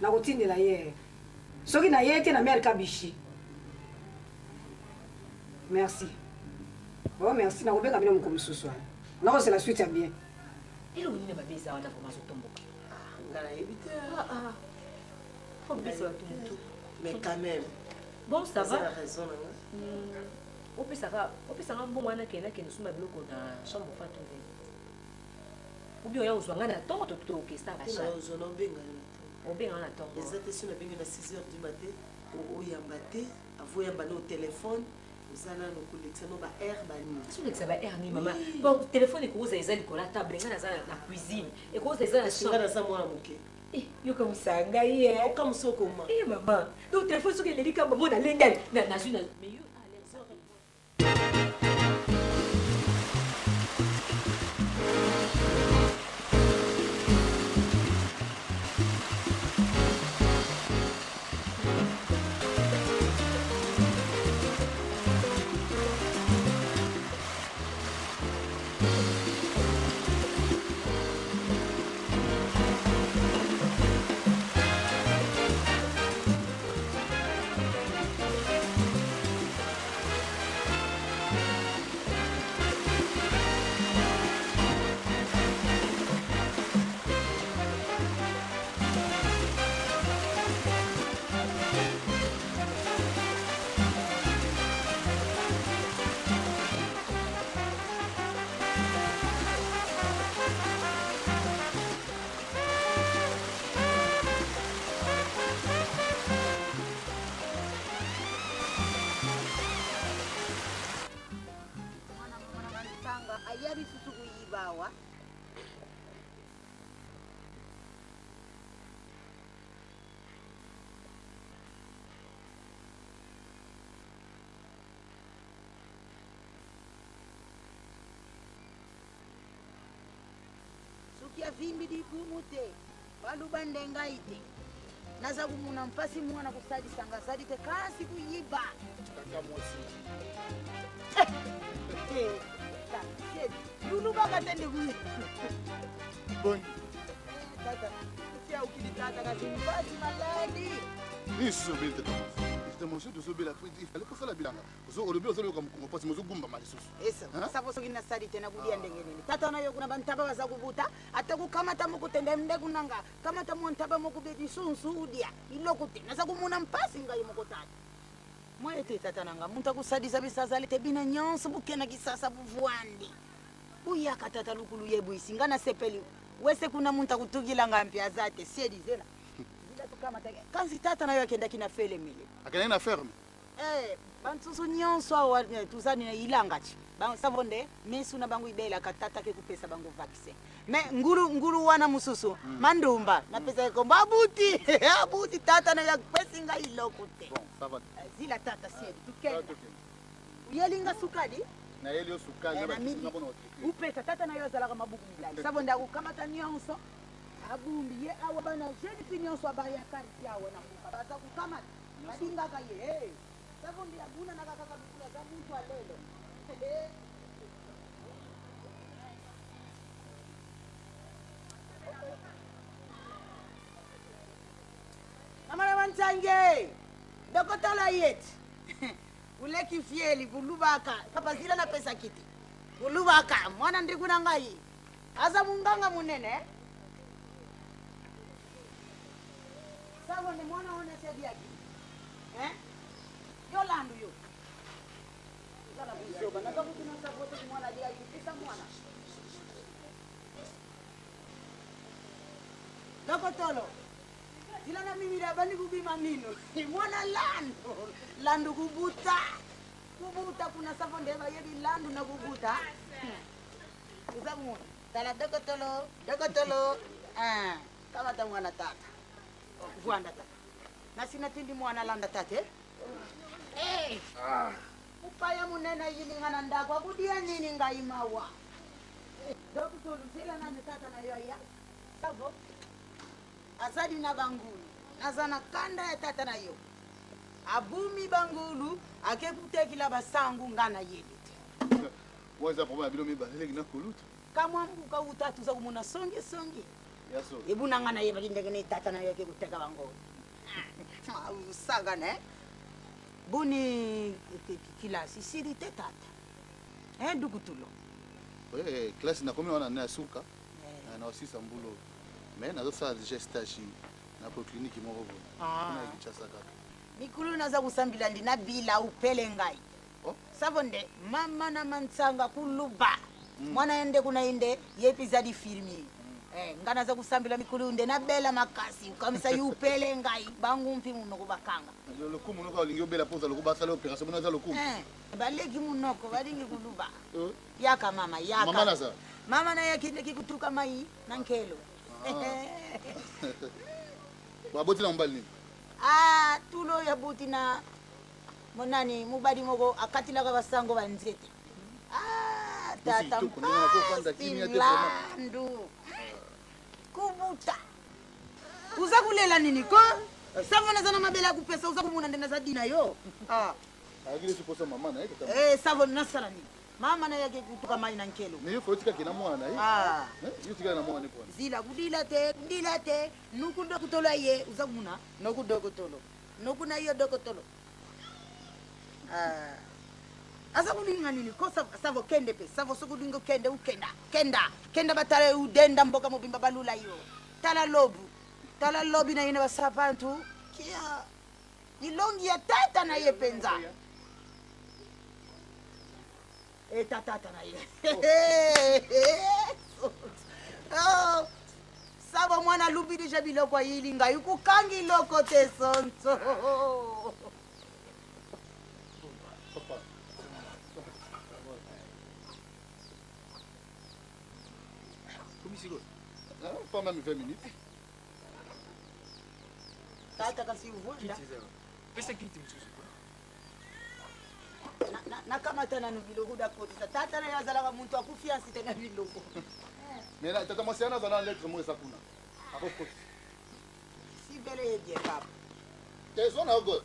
Nakotindela ye soki na ye te na mère kabishi. Merci. Oh merci nakobenga bino mokolo mosusu wana. Nakozela suite ya bien. Eloko nini mabe eza wana vraiment azotomboka? Nga nayebi te. Ah ah. Faut besa bato motu. Mais quand même. Bon ça va. Oza na raison na nga. Opesaka opesaka mbongo wana kende nakende osomba biloko na chambre fatu. Ou bien oya ozwa nga na ntongo to tokesa Te na ozwa na obenga yo na ntongo. Obenga nga na ntongo. Eza te soki nabengi na 6 heures du matin oyamba te, avant oyamba na téléphone oza nano kolekisa no ba heure ba nini. Soki olekisa ba heure nini mama? Bon téléphone ekokozala eza likolo ya table, nga naza na cuisine, ekokozala eza na chambre. Nga naza mwana moke. Eh, yokamwisa ngai ye. Okamwisa okoma. Eh mama, donc téléphone soki eleli kaka mama nalengi nazwi na mais yo Aya lisusu koyiba awa. Soki avimbi libumu te, baluba nde ngai te. Naza kumuna mpasi mwana kosalisa nga azali te kasi kuyiba. Kaka mwasi. Eh, eh, Tulubaka te ndeko. Boni. Tata, sia ukili tata kasi mpasi maladi. Nini susu obeli tata mwasi? Tata mwasi tozobela il fallait kosala bilanga. Ozo olobi ozoloka mokongo mpasi mozogumbama lisusu. Eso, savo soki nasali te nakulia ndenge nini? Tata na yo kuna bantaba baza kubuta, ata kukamata moko te nde nde kunanga, kamata mwa ntaba moko be lisunsu udia, iloko te. Naza kumona mpasi ngai moko tata. Mwa ete tata na nga, muntu akusalisa biso azali te bino nyonso bukena kisasa buvwandi. Buyaka tata lukulu ye bwisi nga nasepeli wese kuna muntu akutukila nga mpe aza te siedi zela. Zila tukamata kansi tata na yo akendaki na felemele. Akendaki na ferme? Eh, bansusu nyonso awa eh, tuzani na ilanga ti savo nde misu na bango ibelaka tata ke kupesa bango vaccin me ngulu ngulu wana mosusu mm. mandumba napesaki kombo abuti abuti tata na yapesi ngai eloko te bon, eh, zila tata siedi tukenda uyeli nga sukali nayeli yo sukali eh, upesa tata na yo azalaka mabuku milai savo nde akokamata nyonso abumbi ye awa bana jeune fi nyonso abaya karti awa na mboka baza kokamata balingaka ye hey. Savo nde abunanaka kaka lokola aza muntu ya lelo. Mama na manzange dokotala yeti uleki fieli kulubaka papa zila napesa kiti kulubaka mwana ndiku na ngai aza munganga munene Savo nde mwana wana siadiaki eh? Yo landu yo oza na buzoba naza kutuna savo soki mwana adiaki pesa mwana dokotolo zila na mimili abandi kubima mino mwana landu landu kubuta kubuta kuna savo nde bayebi landu na kubuta oza kumona tala dokotolo dokotolo ah. Kamata mwana tata. Vwanda tata. Nasi natindi mwana landa tata. Eh? Hey. Eh. Ah. Mupaya munene ayilinga na ndako akudia nini ngai mawa. Eh, Dokotolo zela nani tata na yo ya. Savo. Azali na bangulu. Naza na kanda ya tata na yo. Abumi bangulu ake kutekila basangu nga na yebi te. Waza problème ya bino mibale leki na kulutu. Kamwa mbuka uta tuza kumona songi songi. Ebuna nga nayebaki ndenge nini tata na yo ake koteka bango. Osakana eh? Boni kilasi isili te tata. Eh dukutulo. Eh, classe nakomi wana na suka. Eh. Na osisa mbulo. Mais nazosala déjà stage na polyclinique moko boye. Ah. Na Kinshasa kaka. Mikulu naza kusambila ndi na bila upele ngai. Oh. Savo nde mama na mantsanga kuluba mm. mwana ye nde kuna ye nde ye mpe ezali firmier mm. eh, ngai naza kusambela mikolo nde nabela makasi okamisa ye upele ngai bangu mpi monoko bakanga lokumu noko olingi obela mpo oza lokumu basala operation bino aza lokumu eh, baleki monoko balingi kuluba eh. yaka mama yaka mama naza mama na ye akendeki kutuka mai na nkelo ah. baboti na mobali nini ah, tulo oyo aboti na Monani mobali moko akatilaka basango ba nzete. Ah, tata mpasi landu kubuta uza kulela nini ko savo naza na mabele ya kupesa uza kumona nde naza dina yo ah. Eh, savo nasala nini mama na yake kutuka mai na nkelo ah. zila kudila te kudila te nukudokutolo ye uza kumuna nokudokutolo nokuna yo dokotolo ah. aza kolinga nini ko savo kende mpe savo soki olingi okende ukenda kenda kenda batala udenda mboka mobimba balula yo tala lobu tala lobi na ye na basapantu kia ilongi ya tata na ye mpenza eta tata na ye oh. Sabo mwana alubi deja biloko ayili ngai kukangi iloko te sonso. Pas même 20 minutes. Tata kasi uvwanda. Pesa kiti mosusu. Nakamata nanu biloko dakotisa. Tata na yo azalaka muntu akufi ansite na biloko. Mais là, tata mwasi wana aza na lettre moko eza kuna. Akokotisa. Si bele ye bien papa. Te zwa na yo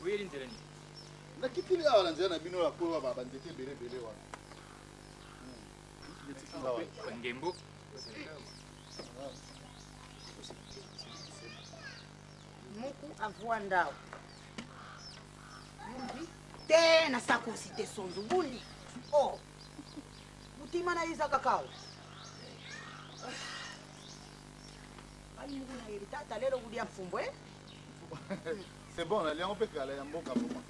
Oyeli nzela nini? Nakitili awa na nzela na bino ya koyo ba banzete ebele ebele wana. Ngembo. Muku avua ndao. Yumbi te na sakosi te sonzo buni. Oh. Mutima na iza kakao. Bali muku na yeli tata lelo kudia mfumbwe. C'est bon, nalia yango mpe kala ya mboka vraiment.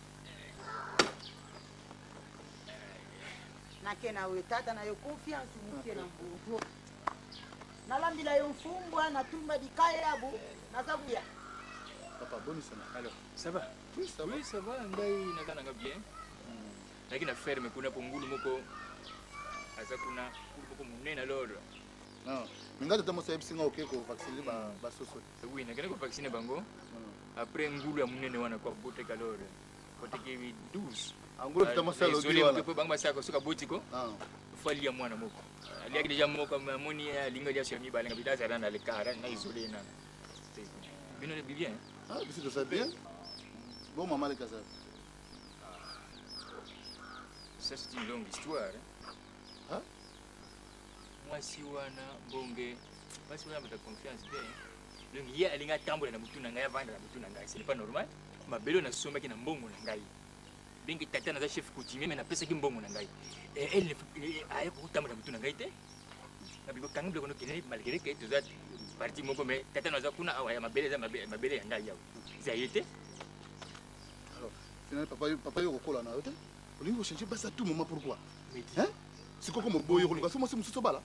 Nake na we tata na yo confiance muke na mbuku. Nalambila yo mfumbwa natumba dikayabu naza kuya. Papa, bonne semaine. Alors, ça va? Oui, ça va. Oui, ça va. Ngai naza nanga bien. Naki na ferme kuna po ngulu moko aza kuna ngulu moko monene alors. Non, mais ngai tata mosi ayebisi nga oke kovaccine basoso. Oui, nakende kovaccine bango. Après ngulu ya monene wana ko abotaki alors. Abotaki 12. Ah, ngulu tata mosi alobi wana. Po bango basaka soki aboti ko. Faut alia mwana moko. Aliaki déjà moko amoni alingi alia sur mibale ngabi azala na l'écart na isolé na. Bino le bien. Ah, biso toza bien. Bon, maman le kaza. Ça c'est une longue histoire. Hein? Hein? Mwasi wana mbonge, mwasi wana bata confiance te. Donc ye alingi atambola na butu na ngai, avanda na butu na ngai, ce n'est pas normal. Mabele oyo nasombaki na mbongo na ngai. Bien que tata naza chef coutumier mais napesaki mbongo na ngai. Et elle ne aye kotambola na butu na ngai te. Na biko kangi biloko nokende malgré que toza parti moko mais tata naza kuna awa ya mabele eza mabele ya ngai awa. Eza ye te. Alors, finalement papa papa yo kokola na yo te. Olingi kochanger basi à tout moment pourquoi? Hein? Sikoyo komo boye koluka so mwasi mosusu obala.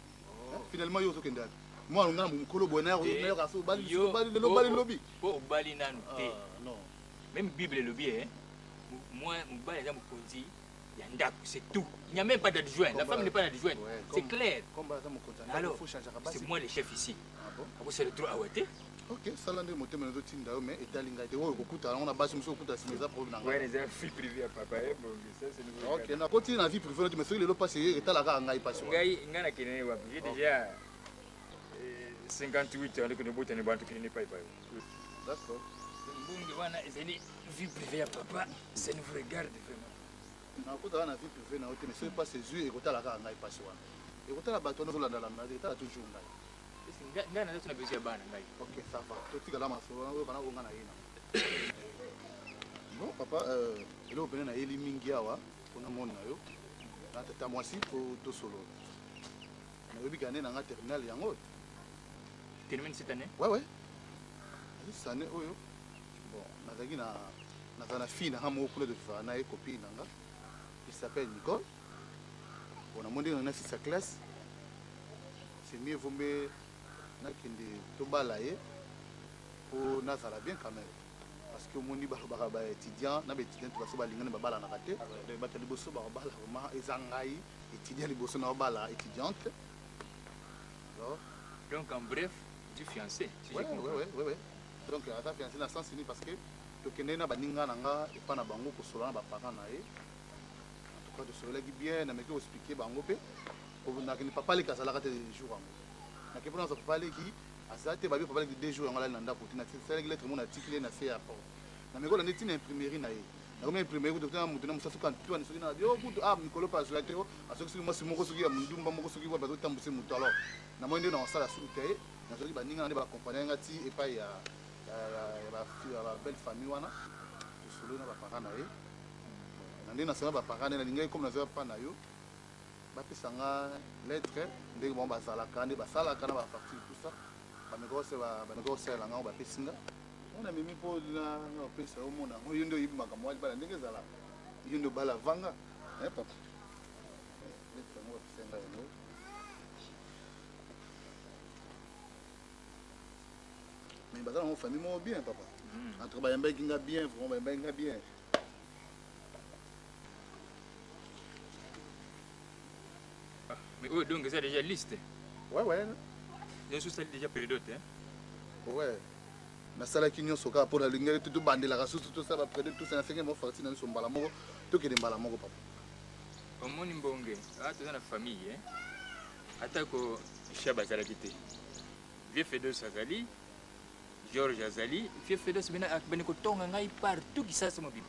Finalement yo ozokende wapi? Mwana nga na mokolo boye nayoka so obali obali lelo obali lobi. Po obali nanu te. Non. Même Bible elobi eh moi mobali aza mokonzi ya ndako c'est tout. Il n'y a même pas d'adjoint. La femme n'est pas d'adjoint. C'est clair. Comme aza mokonzi ya ndako, Alors, faut changer basi. c'est moi le chef ici. Ah bon? Akosala le droit awa te. Ok, sala nde motema nazotinda yo mais etali ngai te oyo okokuta yango na basi mosusu okuta nsima eza problème na ngai. Ouais, eza vie privée ya papa eh bon, ça c'est nouveau. Ok, nakoti na vie privée noti mais soki lelo mpasi eye etalaka kaka ngai mpasi wana. Ngai ngai nakende wapi? J'ai déjà 58 ans ndeko botani bantu kende pai pai. D'accord. Mbonge wana ezali vie privée ya papa, ça nous regarde vraiment. Nakotaka na vie privée na yo te mais soki mpasi ezwi ekotala kaka ngai mpasi wana. Ekotala bato wana ozolandalanda te etala toujours ngai. Ngai naza na besoin ya bana ngai. Ok, ça va. Totikala masolo wana oyo bana konga na ye na. Bon papa, eloko pene nayeli mingi awa mpona moni na yo na tata mwasi mpo tosolola. Nayebi kaka nde na nga terminal yango. Termine cette année? Ouais, ouais. Cette année oyo. Bon, nazalaki na nazala na fille na nga moko kuna tozala na ye copine na nga. Il s'appelle Nicole. Bon, namoni ndenge na sisa classe. C'est mieux vaut mieux nakende tobala ye po nazala bien quand même. Parce que omoni balobaka ba étudiant na ba étudiante baso balingani babalanaka te. Donc bato ya liboso bakobala vraiment eza ngai étudiant liboso na obala étudiante. Alors, donc en bref, du fiancé, si ouais, je comprends. ouais, ouais, ouais, ouais. Donc aza fiancé na sens nini parce que tokendeki na baninga na nga epa na bango kosolola na ba parents na ye. En tout cas tosololaki bien, nameki koexpliquer bango mpe. Nakende papa leki azalaka te jour yango. Nakende mpona nazwa papa leki aza te, babi papa leki 2 jours yango alali na ndako te. Nasalaki lettre moko natikeli ye na se ya porte. Nameki kolanda ye ti na imprimerie na ye. Nakomi na imprimerie kutu tokutana na moto na mosusu soki Antoine soki na yo kutu ah mikolo mpe azwa te asoki soki mwasi moko soki ya mondumba moko soki wapi azotambwisa moto. Alors namoni nde na kosala suki te ye, nazwaki baninga na nde bakompanye nga ti epai ya ya ba belle famille wana tosololi na ba parents na ye. Na ndenge nasala ba parents na ye nalingaki comme nazwa pa na yo bapesa nga lettre ndenge bango bazalaka nde basalaka na ba facture tout ça bameka kosalela nga bapesi nga wana memi mpo na opesa yo mona yango yo nde oyebi makambo wana libala ndenge ezalaka yo nde obala vanga eh papa lettre yango bapesa nga yango. Mais baza nango famille moko bien papa. En tout cas bayambaki nga bien vraiment bayambaki nga bien. Ah, mais oyo donc eza déjà liste. Ouais ouais. Nyonso osali déjà prédote hein. Ouais. Nasalaki nyonso kaka mpo nalingaki te tobandelaka susu tosala ba prédote tosala nasengeli moko facture na biso mbala moko tokende mbala moko papa. Omoni mbonge, ah toza na famille hein. Atako Shaba azalaki te. Vieux Fedos azali, Georges azali, Vieux Fedos bena akbani kotonga ngai partout Kisasa mobimba.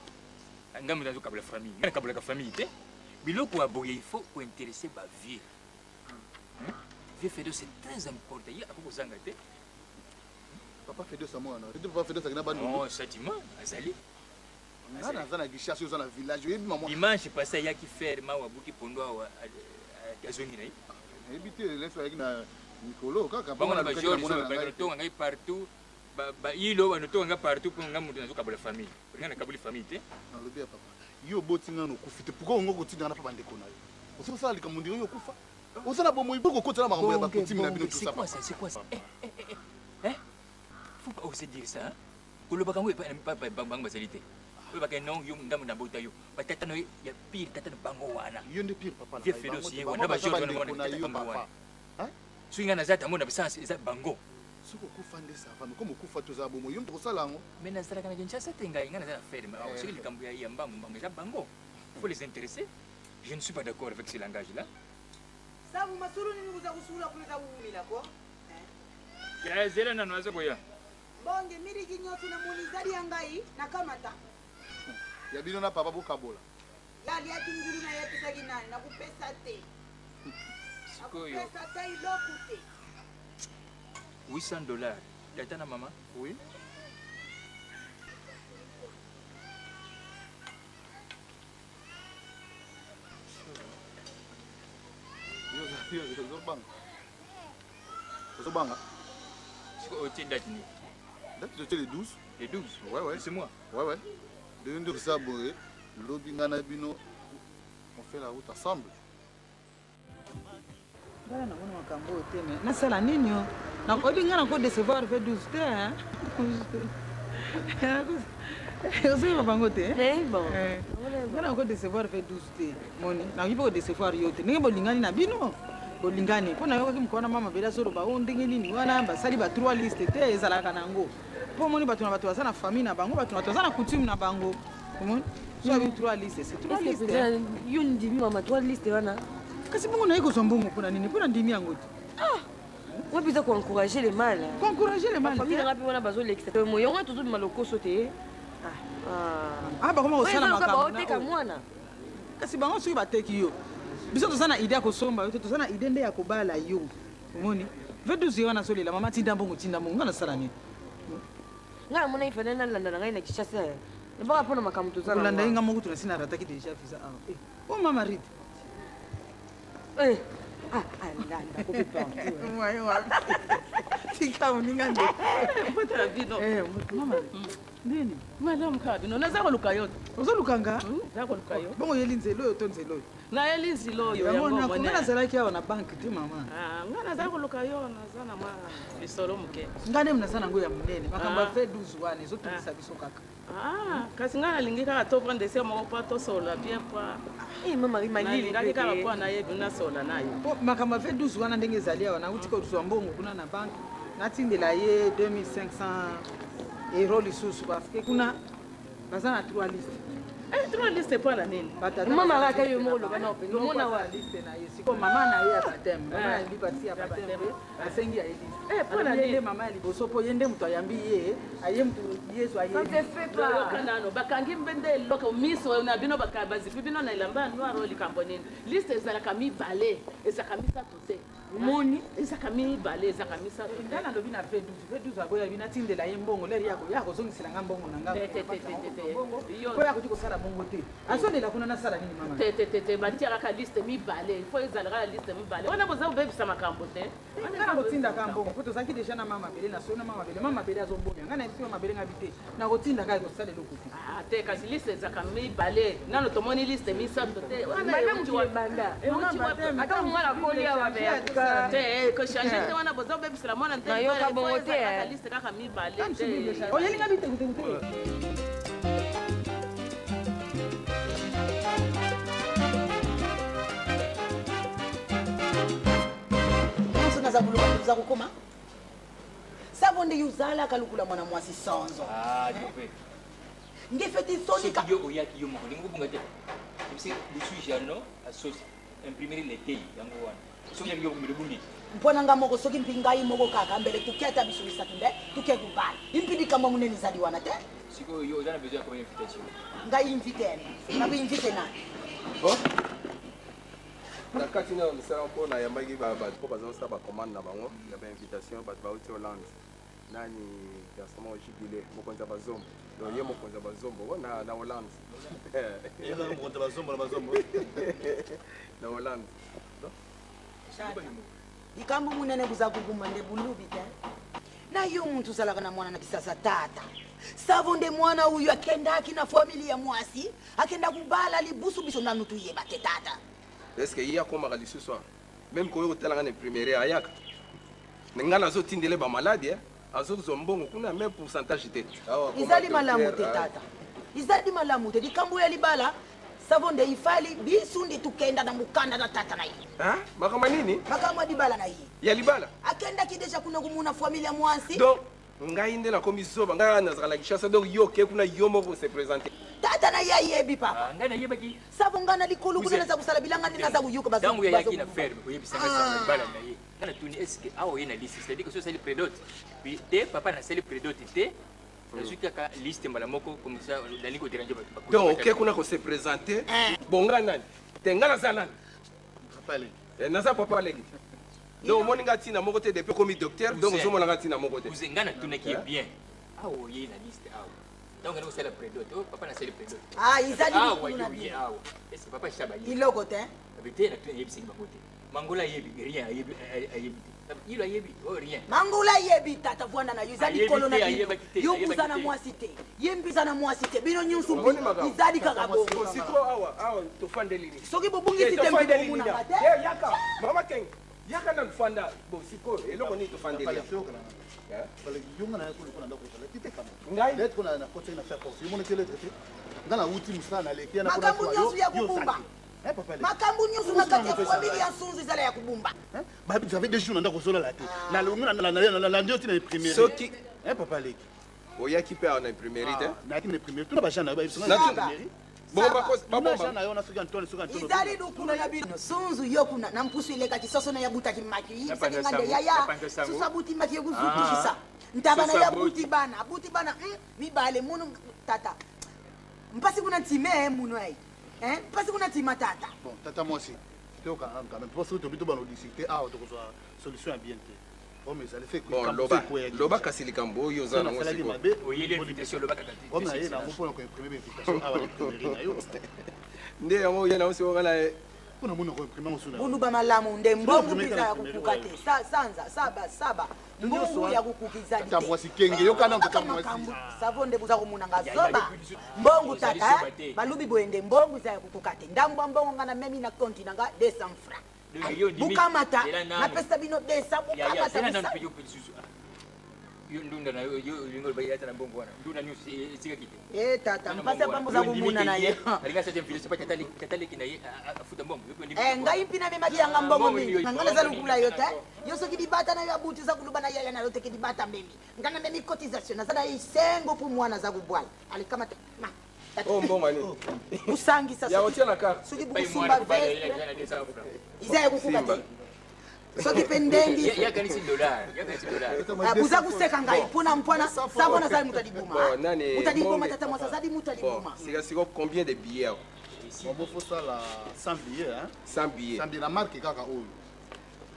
Ngai moto nazokabola famille, ngai nakabolaka famille te. Biloko ya boye il faut kointéresser ba vieux. Vieux Fedo c'est très important. Ye akoki kozanga te. Papa Fedo sa mwana. Te papa Fedo sakina bana. Non, châtiment azali. Nga naza na guichet oza na village oyebi mama. Dimanche passé ayaki faire mawa abuki pondo awa azongi na ye. Nayebi te leso ayaki na mikolo kaka bango na ba George banotonga ngai partout bailo banotonga ngai partout mpo ngai moto nazokabola famille olinga nakaboli famille te. Nalobi ya papa yo oboti ngai nokufi te pourquoi ongo kotinda ngai na pa bandeko na yo osi osala likambo ndire yo okufa oza na bomoi mpo kokotela makambo ya bakotimi na bino tout ça. C'est quoi ça? C'est quoi ça? Eh, eh, eh, eh. Faut pas oser dire ça. Hein? Kolobaka yango epai bango bazali te. Oyo bakende non yo ndambo na bota yo. Batata no ya pire tata na bango wana. Yo nde pire papa na ngai. Vieux Fedos ye wana ba George wana wana tata bango wana. Soki ngai naza tango na bisanse eza bango. Soki okufa nde ça va mais comme okufa toza bomoi yo moto okosala yango. Mais nazalaka na Kinshasa te ngai ngai naza na ferme. Soki likambo ya mbangu mbangu eza bango. Faut les intéresser. Je ne suis pas d'accord avec ce langage là. Sabu masolo nini kuza kusula kuleka kuwumila ko? Ya zela nanu aza koya. Mbonge miliki nyonso na moni ezali ya ngai nakamata. Ya bino na papa bokabola. Ya aliaki ngulu na ye apesaki nani nakupesa te. Sikoyo. Nakupesa ata eloko te. 800 dollars. Tata na mama? Oui. Ozobanga. Ozobanga. Sikoyo otie date nini? Date totie le 12. Le 12? Ouais ouais. C'est moi. Ouais ouais. Ndenge nde oza boye lobi ngai na bino on fait la route ensemble. Ngai namoni makambo oyo te me nasala nini o oyebi ngai nako décevoir ve 12 te ozoyeba bango te ngai nako décevoir ve 12 te moni nakoki mpe kodecevoir yo te ndenge bolingani na bino bolingani mpo nayokaki mokolo wana mama beli azoloba o ndenge nini wana basali ba trois liste te ezalaka na yango mpo omoni bato na bato baza na famille na bango bato na bato baza na coutume na bango omoni so abi trois liste c'est trois liste yo ndimi mama trois liste wana kasi bongo naye kozwa mbongo mpona nini mpona ndimi yango te ah wapi eza koencourage le mal koencourage le mal famille nanga mpe wana bazolekisa yango tozobima lokoso te ah bakoma kosala makambo baoteka mwana kasi bango soki bateki yo biso toza na idée ya kosomba yo te toza na idée nde ya kobala yo omoni 22 ye wana azolela mama tinda mbongo tinda mbongo nga nasala nini ngai namona ifale nalanda na ngai na kinshasa ebaka mpona makambo tozalanda ye nga moko tuna si narataki déjà visa awa o mama rite alanda kope partout tika moninga nde mbotela bino mama nini malamu kaka bino naza koluka yo ozoluka nga naza koluka yo bongo oyeli nzela oyo to nzela oyo nayeli nzela oyo yango nga nazalaki awa na banke te mama nga naza koluka yo naza na mwa lisolo moke nga nde naza nango ya monene makambo ya v 12 wana ezotungisa biso kaka kasi ngai nalingi kaka tovanda esika moko mpo tosolola bien po nalingaki kaka mpo nayebi nasolola na yo po makambo ya v12 wana ndenge ezali awa nauti kozwa mbongo kuna na banke natindela ye 2500 euro lisusu parce que kuna baza na trois liste trois liste mpo na nini mama kaka yo moko loba na mpenza omona wa liste na ye sikoyo mama na ye ya bateme mama ya lipasi ya bateme asengi ya ye liste mpo na nini mama ya liboso mpo ye nde moto ayambi ye aye moto yesu ayeyoka nano bakangi mpe nde eloko miso na bino bazipi bino na elamba ya noir oyo likambo nini liste ezalaka mibale ezalaka misato te omoni ezalaka mibale ezalaka misato nga nalobi na v12 v12 aboya bino atindela ye mbongo lere ya kozongisela nga mbongo na nga po ya koki kosala bongo te azolela kuna nasala nini mama te te te te batiakaka liste mibale fo ezalaka na liste mibale wana boza kobebisa makambo te nga nakotindaka mbongo po tozalaki deja na mama mabele na solo na mama mabele mama mabele azoboya nga nayebisi mama mabele nga bi te nakotinda kaka kosala eloko te te kasi liste ezalaka mibale nano tomoni liste misato te kochange te wana boza kobebisela mwana nayoka bongo te liste kaka mibale oyelinga bitekuteku te naza koluka oza kokoma savo ndenge ozalaka lokola mwana mwasi sonzo nge feti sonika yo oyaki yo moko olingi kobunga te ebisi lusu jano asosi imprimerie letei yango wana soki yangi yo komela obungi mpo na nga moko soki mpi ngai moko kaka mbele toke ata biso misato nde toke kobala impi likambo monene ezali wana te sikoyo yo oza na besoin ya combien invitation ngai invite nakoinvite nani Na kati na misala mpo nayambaki bato mpo bazosala bacommande na bango ya bainvitation, bato bauti Hollande. Nani garçon moko Jubile, mokonzi ya bazombo. Donc ye mokonzi ya bazombo na Hollande. Ye kaka mokonzi ya bazombo na bazombo. Na Hollande. Likambo munene kuza kuguma nde bulubi te. Na yo muntu ozalaka na mwana na kisasa tata. Savo nde mwana uyu akendaki na famille ya mwasi, akenda kubala libusu biso nanu tuyeba te tata. Est-ce que ye akomaka lisusu awa? Meme koyo kotala nga na imprimerie ayaka. Nga nazo tindele ba malade eh. Azozwa mbongo kuna même pourcentage te. Awa akoma Ezali malamu te docteur, tata. Ezali malamu te likambo ya libala savo nde ifali bisu nde tukenda na mukanda na tata na ye. Hein? Makambo nini? Makambo ya libala na ye. Ya libala? Akendaki deja kuna kumuna famille ya mwasi. Donc ngai nde nakomi zoba, ngai nazalaka na Kinshasa donc yo oke kuna yo moko se présenter. Tata na ye ayebi papa. Ah, ngai nayebaki. Savo ngai na likolo kuna naza kosala bilanga nde naza koyoka bazo. Ntango yayaki na ferme koyebisa ngai sango libala na ye. Ngai natuni est ce que awa oye na liste, c'est-à-dire que soki osali prédote te papa nasali prédote te. Nazwi kaka liste mbala moko comme ça nalingi koderange bato. Donc oke kuna ko se présenter. Bon ngai nani? Te ngai naza nani? Papa Leki. Eh, naza papa Leki. Donc omoni nga ntina moko te depuis okomi docteur, donc ozomona nga ntina moko te. Cousin, ngai natunaki ye bien. Awa oye na liste awa. Donc ngai kosala prédote. Oh papa nasali prédote. Ah, ezali Awa likulu na yo ye bino. awa. Est-ce que papa Shaba ye? Iloko te. Abe te natuni ayebisaki bango te. Mangola ayebi rien, ayebi ayebi te. Ilo ayebi, oh rien. Mangola ayebi tata vwanda na yo eza Ayebi likolo na te, bino. ayebaki te, Yo ayebaki mbuza na te. mwasi te. Ye mbiza na mwasi te. Bino nyonso Omoni makambo. ezali kaka bongo. Sikoyo awa, awa tofandeli nini? Soki bobungisi Eh, te tofandeli mpe nini bomonaka te. Eh, yaka, mama Kenge. Yaka na fanda. Bon, sikoyo eloko nini tofandeli? Yo nga nayaki lokola ndako ozalaki te kama. Ngai? Lettre na kotaki na faire force. Yo monaki lettre te. Nga nauti mosala naleki ya na Makambo kona nyonso ya yo kobumba. ozalaki. Eh, papa Leki. Makambo nyonso na kati ya famille ya Nsunzu ezala ya kobumba. Babi, j'avais deux jours na ndako ozolala te. Nalongi nalandi yo ti na imprimerie. Soki Eh, papa Leki. oyaki mpe awa na imprimerie te? Nayaki na imprimerie. Tuna ba jean na yo bayebisa nga Na na tuna- imprimerie. Bongo bakos- Tuna babomba. jean na yo na soki Antoine, soki Antoine. Ezali lukulu na bino. Sunzu yo kuna na mpusu elekaki soso na yabutaki maki. Napanza Yibisaki nga nde sango, yaya. napanza sango. Soso abuti maki Ah. yekuzutukisa. Ntaba na Soso ye abuti. abuti bana, abuti bana mibale munu tata. Mpasi kuna ntime eh, munu ai. Eh, mpasi kuna ntima tata. Bon, tata mwasi, toyokanga quand même. Mpo soki tobi tobanda kodiscute awa tokozwa solution ya bien te. Problème ezali fe Bon, loba, loba kasi likambo oyo oza nango nasalaki sikoyo. mabe. Oyeli invitation loba kaka te. Problème na ye nango mpona koimprime bainvitation awa na imprimerie na yo. Nde yango oye nango sikoyo kala ye. Mpona mona koimprime yango suna. Buluba malamu nde mbongo Soki mbiza ya oimprime kukuka te. Sanza saba saba. Mbongo ya kukuka ezali Tata te. mwasi kenge, yoka nanu tata Kaka mwasi. makambo savo nde boza komona nga Ya, zoba. ya, Mbongo Ezali tata, zoba eh, te. balubi boye nde mbongo eza ya kukuka te. Ndambo ya mbongo nga na memi na konti na nga 200 francs. Donc, yo ndimi- Bukamata, Zela nanu. napesa bino 200 Ya, ya, bukamata zela nanu bisa. mpe yo mpe lisusu. Ah. Yo ndunda na yo, yo olingi oloba ye ata na mbongo wana. Ndunda nyonso etikaki te. Eh tata, mpasi ya pambo za komona na ye. Alinga sasa mvile sopa tata leki tata leki na ye afuta mbongo. Yo mpe ndimi. Eh, ngai mpi namemaki yanga mbongo Mbongo mingi. nini? Nga naza lukula yo te. Yo soki libata na yo abuti oza kuluba na yaya na yo teke libata memi. Nga namemi cotisation naza na esengo mpo mwana aza kobwala. Alikamata ma. Oh, mbongo nini? Kusangisa Ya kotia na carte. soki bukusumba veste iza ya kukuka te. Soki mpe ndengi Ya kanisi dollar, ya kanisi dollar. Ah, buza kuseka ngai mpona mpona savo nazali moto alibuma. Bon, nani Moto alibuma mbongo- tata mwasi azali moto Bon, alibuma. sika sikoyo combien de billets awa? Bon, bofosala 100 billets, hein? 100 billets. 100 billets na marque kaka oyo.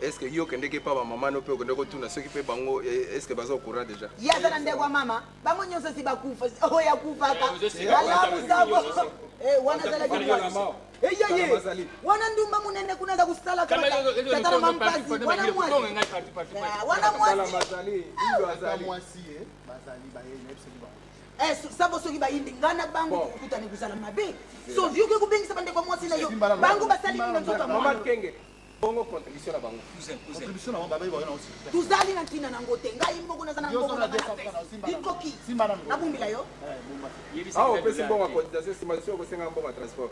Est-ce que yo okendeki epa bamama no mpe okende kotuna soki mpe bango eh, est-ce que baza au courant déjà? Ye aza na ndeko ya mama bango nyonso esi bakufa oyo akufaka Eh, malamu savo Eh, wana azalaki Ozoseka. mwasi eyaye Bazali. wana ndumba monene kuna aza kosala Kama tata na mampasi wana mwasi Ah, wana Tala mwasi bazali, Indo Tata azali. mwasi eh, bazali baye nayebisaki bango. Eh, savo soki bayindi ngai na bango kokutani kozala mabe so yoki kobengisa bandeko ya mwasi na yo bango basali nini na nzoto ya Mama mwana Kenge, bongo contribution na bango. Contribution na bango babayi bango na osi. tozali na ntina nango te ngai moko naza na Yo mbongo oza na na ngai 200 na francs, pesi. osimba na- likoki Simba na nabumbila yo Eh, bomba. Awa opesi mbongo ya cotisation nsima soki okosenga mbongo ya transport.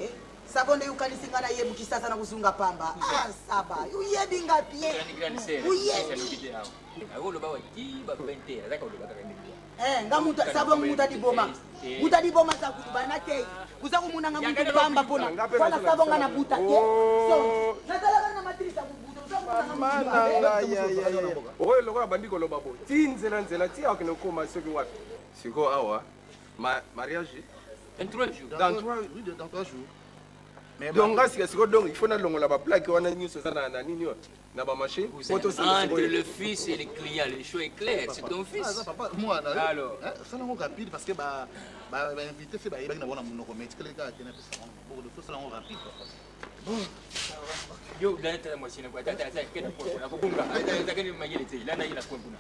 Eh, savo nde yokanisi ngai nayebuki sasa na kozunga pamba ah saba oyebi nga bien Grande sœur. oyebi Akoloba wa ti ba 20 azaka koloba kaka ndenge. Eh, nga mutu savo mutu aliboma mutu aliboma aza kuluba na tei kuza komonanga mutu pamba mpona mpona savo nga na buta te So, nazalaka na matrice ya kobuta oza komonanga mutu mabe. Oyo lokola bandi koloba boye ti nzela nzela ti akende kokóma soki wapi sikoyo awa mariage Dans 3 jours. Dans 3 Oui, dans 3 jours. Donc nga sika sikoyo, donc il faut nalongola baplaque wana nyonso eza na nini oyo, na bamachine po tosala. Entre le fils et le client, le choix est clair, c'est ton fils. Papa mwana. Alors. Sala yango rapide parce que bainvité fe bayebaki na bango na monoko, mais etikali kaka te napesa bango na maboko. Faut sala yango rapide, papa. Yo, landa tata mwasi na kwa tata aza kena kwa kuna kubunga. Aza kena mayele te, landa ye na kwa kuna.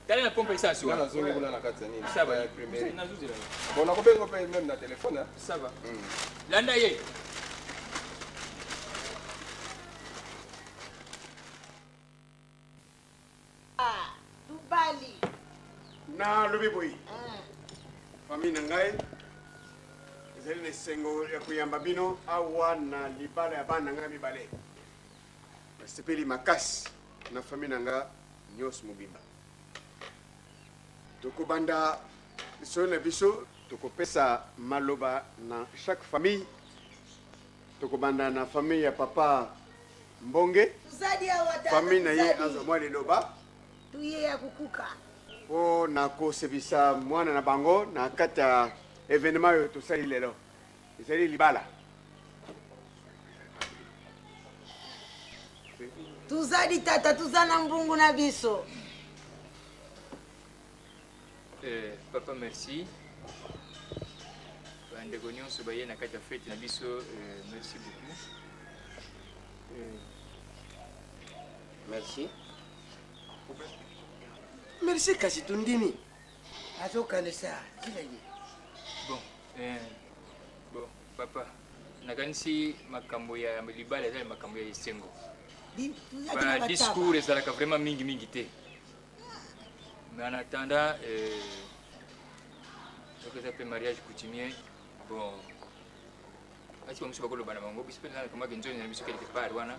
Tala na pompe essence Nga wana. nazongi kuna na kati ya nini? Ça va. Ya imprimerie. Nazuzela. Bon, nakobenga mpe même na telefone, hein. Ça va. Landa ye. Tubali. Nalobi boye, famille na ngai ezali na esengo ya koyamba bino awa na libala ya bana na ngai mibale. Nasepeli makasi na famille na nga nyonso mobimba. Tokobanda lisolo na biso, tokopesa maloba na chaque famille. Tokobanda na famille ya papa Mbonge. Tuzadi awa tata. Famille na ye tuzadi. azwa mwa liloba Tuye ya kukuka. mpo na kosebisa mwana na bango na kati ya événement oyo tosali lelo, ezali libala. Tuzadi tata, tuza na mbungu na biso. Papa, merci. Bandeko nyonso baye na kati ya fete na biso, merci beaucoup. Merci, merci. Kasi tondimi azokanisa ntina ye. Bon, papa, nakanisi makambo ya libala ezali makambo ya esengo. Tuzadi na Badiscours bataba. ezalaka vraiment mingimingi te, mais en attendant, soki eza mpe mariage coutumier, bon, asi bamosusu bakoloba na bango, biso mpe nakamaki nzoni na biso quelque part wana.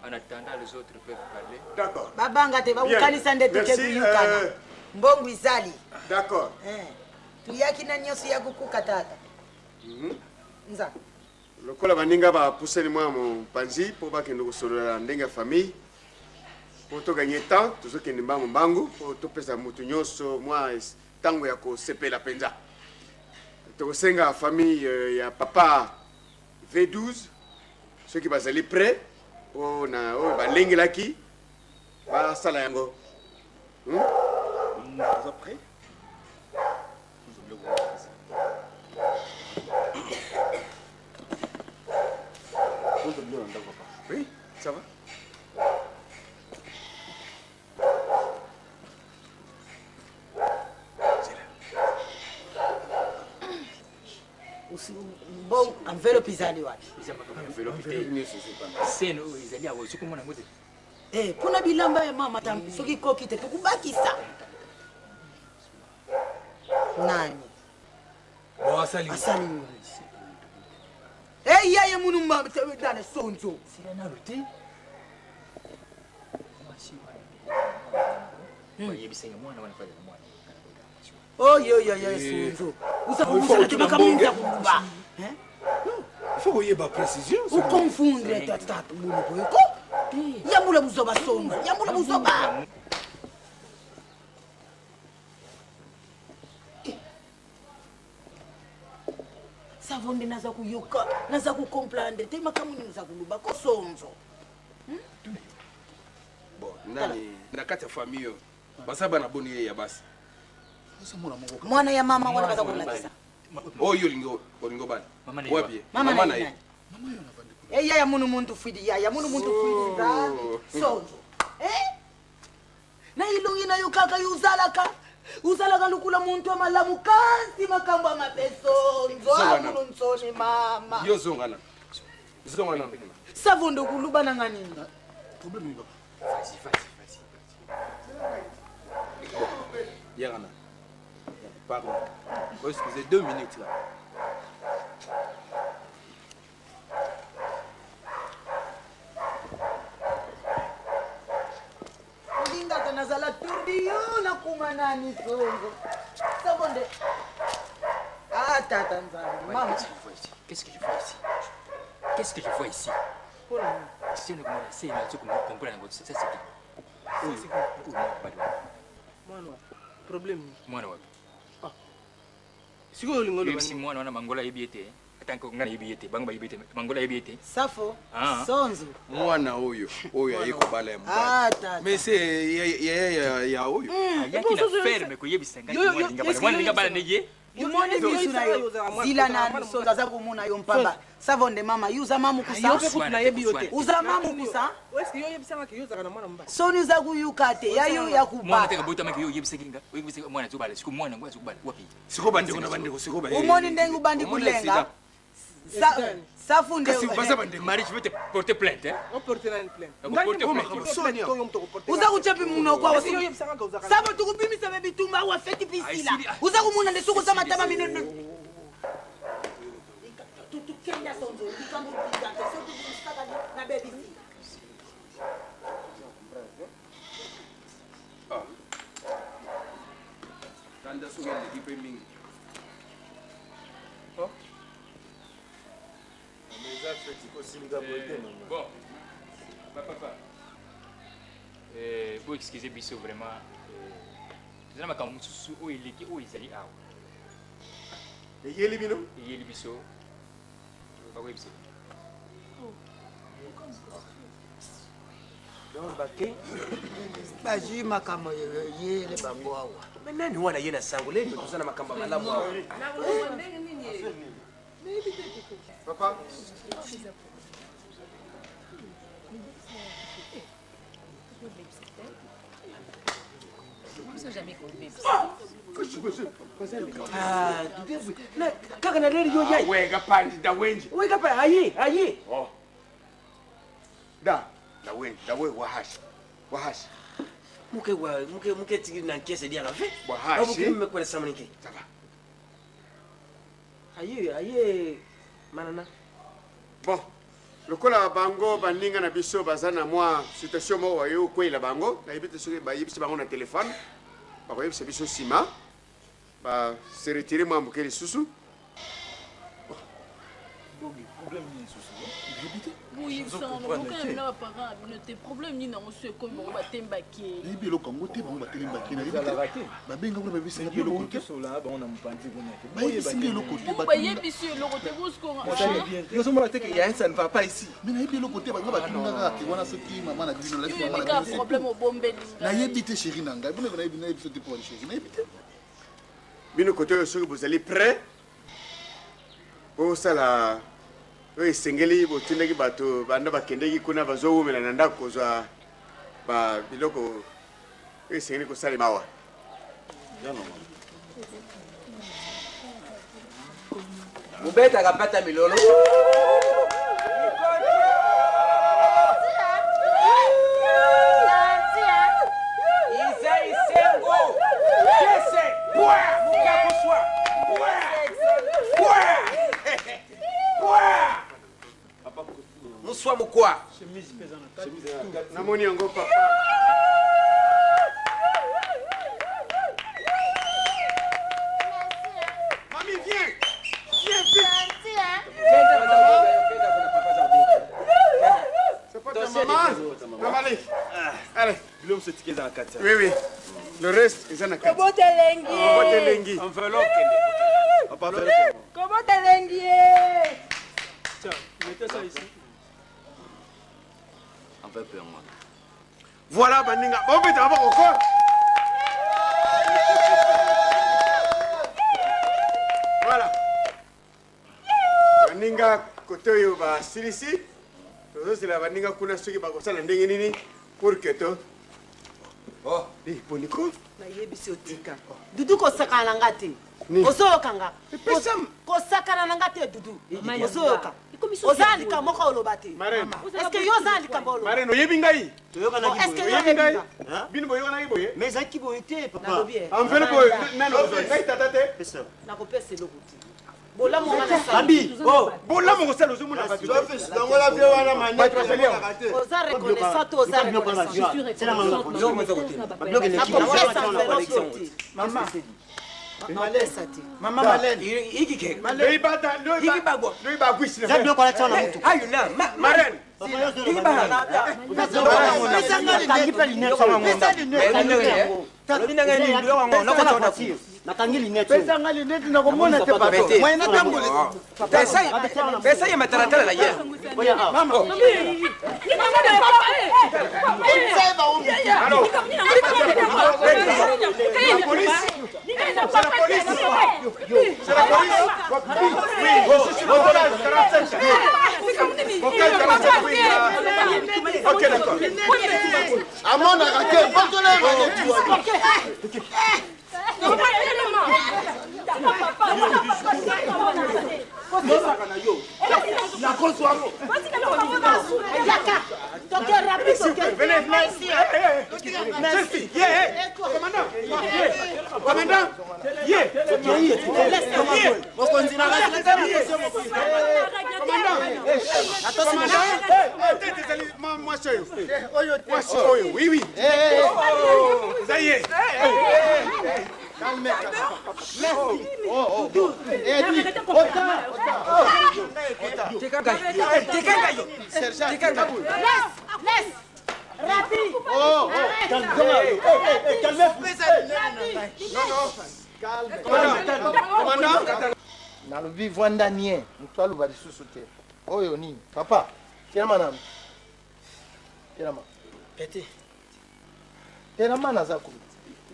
En attendant, les autres peuvent parler. D'accord. Babanga te, bakukanisa nde tuke Merci, kuyukana. Mbongo izali. D'accord. Tuyaki na nyonso ya kukuka tata. Nza. Lokola baninga bapusani mwa mopanzi mpo bakende kosolola ndenge ya famille mpo toganye temps, tozokende mbangu mbangu mpo topesa motu nyonso mwa ntango ya kosepela mpenza. Tokosenga famille ya papa V12, soki bazali prêt mpo na oyo balengelaki, basala yango, Oza prêt? Oui, ça va. Mbongo enveloppe izali wapi? Eza makambo ya enveloppe te. Scène oyo ezali awa, soki omona yango te. Mpona bilamba ya mama tampi, soki koki te, tokubakisa nani? Bon, asali. Asali nini? Eya ye munu nane sonzo. Sila nano te. Bayebisanga mwana wana fazala mwana. Oyoyoyo, sonzo. Usa makambo ya kuluba. Il faut koyeba précision. Uconfondre tata bulu boyeko, yambula buzoba, sonzo, yambula buzoba. Savo nde naza koyoka, naza kocomprendre te makambo nini oza koloba ko sonzo. Bon, nani na kati ya famille oyo baza bana boni ye ya basi? Mwana ya mama wana baza kolakisa. Oyo olingi, olingi obala Mama na ye. wapi ye? Mama Mama na na ye ye. Eya ya munu muntu fwidi, ya ya munu muntu fwidi za sonzo. Na ilongi na yo kaka yo uzalaka uzalaka lukula muntu ya malamu, kasi makambo ya mabe sonzo. Zonga na. Amunu nsoni mama. Yo zonga na, zonga na. Savondo kuluba nanga nini? Problème papa. Vas-y, vas-y, vas-y. Yarana, pardon. Oh, excusez, 2 minutes là. Olingaka nazala tourbillon, nakuma nani sonzo savo nde. Ah, tata nzambe, mama. Qu'est-ce que je vois ici? Qu'est-ce que je vois ici? Mpona nini? Scène komona scène nazo comprendre yango. Ça, c'est qui? Oyo oyo mwana mobali wana. Mwana wapi? Problème nini? Mwana wapi? Sikoyo olingo oloba Oyebisi nini? mwana wana mangola ayebi ye te. Ata ngai nayebi ye te, bango bayebi ye te, bangola ayebi ye te. Safo, Ah. sonzo. Mwana oyo oyo aye kobala ya Ah, mobali. tata. Mais c'est ya ya ya ya oyo. Ayaki na ferme koyebisa ngai mwana alinga bala. Mwana alinga bala nde ye. Omoni misu na yo zila na sonzo aza komona yo mpamba savo nde mama yo uza mamukusa Yo mpe kutu nayebi yo te. uza mamukusa Est-ce que yo oyebisangaki yo ozalaka na mwana mobali? soni uza kuyuka te ya yo ya Mwana kubala te kabotamaki yo oyebisaki nga, oyebisaki mwana azobala, sikoyo mwana yango azobala wapi? Sikoyo bandeko na bandeko sikoyo ba. omoni ndenge ubandi Omoni kulenga accident. Safu nde Kasi baza bandeko. Marie, je vais te porter plainte, hein. Oporte nani plainte? Nakoporte plainte. uza kutya mpe munoko awa Est-ce que yo oyebisangaka ozalaka na- savo tukubimisa me bitumba awa feti pisila uza kumuna nde soki oza matama minene tukenda sonzo likambo pikante soki kusaka na bebisi Kanda soki aleki mpe mingi. Bon, ba papa. Bo excuse biso vraiment. Toza na makambo mosusu oyo eleki oyo ezali awa. Eyeli bino? Eyeli biso. Bakoyebisa. Donc bake bazwi makambo yele bango awa. Me nani wana ye na sango lelo toza na makambo ya malamu awa. Papa. Ah, na kaka na leli yo yai. Weka pandi da wenji. Weka pa aye aye. Oh. Da, da wenji, da we wahashi. Wahashi. Muke wa muke muke tigi na nkese dia la fe. Wahashi. Abu kume kwa samanike. Ça va. Aye aye manana. Bon. Lokola bango baninga na biso baza na mwa situation moko baye kokweyela bango, nayebi te soki bayebisi bango na telefone, bakoyebisa biso nsima, ba se retire mwa moke lisusu. Problème nini lisusu? Boyebisanga bokana bino baparent na bino te problème nini yango so ekomi bango batembaki ye. Nayebi eloko yango te, bango batelemi bakei, nayebi te. Babenga kuna bayebisinga mpe eloko te. Tosola bango na mopanzi kuna te. Bayebisi nga eloko te. Bongo bayebisi yo eloko te boskonga. Yozomona te ke ya un ça ne va pas ici. Mais nayebi eloko te, bango batuni nga kaka ke wana soki mama na bino nalaki Yo mama yebi na kaka bino c'est problème tout. obombeli ngai. Nayebi te chéri na ngai, bongo nayebi nayebi so te mpo chéri, nayebi te. Bino kote oyo soki bozali prêt, bosala oyo esengeli botindaki bato banda bakendeki kuna bazowumela na ndako kozwa ba biloko oyo esengeli kosalema awa. Mubetaka pata milolo. Izai sengo. Kese. Bwa. Mukakuswa. Bwa. Bwa. Bwa. Muswa mukwa. Namoni yango papa. Mami, viens. Viens vite. C'est pas ta maman. Maman, allez. Allez. Biloko mosusu etiki eza na kati. Oui, oui. Le reste, eza na kati. Kobotelengi. Kobotelengi. Enveloppe. Papa, enveloppe. Kobotelengi. Tiens, mettez ça ici. Enveloppe yango wana. Voilà, baninga. Bobeta maboko encore. Voilà. Baninga kote oyo basilisi tozozela baninga kuna soki bakosala ndenge nini pour que to oh boniko nayebisi otika dudu kosakana na nga te ozoyoka nga kosakana na nga te dudu Mama, ozoyoka Ekomi soki oza na ya likambo moko oloba te Marraine. est-ce que yo oza na likambo oloba Marraine, oyebi ngai Bon, est-ce que yo oyebi ngai oyebi nga bino boyokanaki boye Mais ezalaki boye te papa. Nalobi, eh. enveloppe oyo nani ozwa ngai tata te nakopesa eloko te bolamu nga nasala. Abi, oh, bolamu kosala ozomona bato te. Longola vie wana manete, Bato bazali awa. oza reconnaissant to oza reconnaissant nakopesa enveloppe te nakopesa te Mama Malene. Iki Iki bagwa. Loi bagwisi Za biloko alati wana mutu. Ayo na. Marraine. Iki ba. Pesa nga lunette. Pesa lunette. Lobi na ngai nini biloko yango nakota wana. Nakangi lunette. Pesa nga lunette nakomona te pardon. Moyen natambola. Pesa ye matalatala na ye. Mama. La police. C'est la police. C'est la police. Oui, je suis sur le bocage 47. Bocage 47, oui. Ok, d'accord. amonaka te botola ye maneti Venez, merci. Merci. Yeah, commandant. Commandant. Yeah. Mokonzi na Mwasi oyo. Mwasi oyo. Oui, oui. Ça y est. Calme, Merci. Oh, oh. Eh, dis, Ota, Ota. Sergent, Laisse, laisse. Rapi. Oh, oh, calme, calme, calmez-vous. Non, non. Calme, Commandant. Commandant. nalobi vwanda nie moto aloba lisusu te oyo nini papa telema nanu telema Pete. telema naza kuna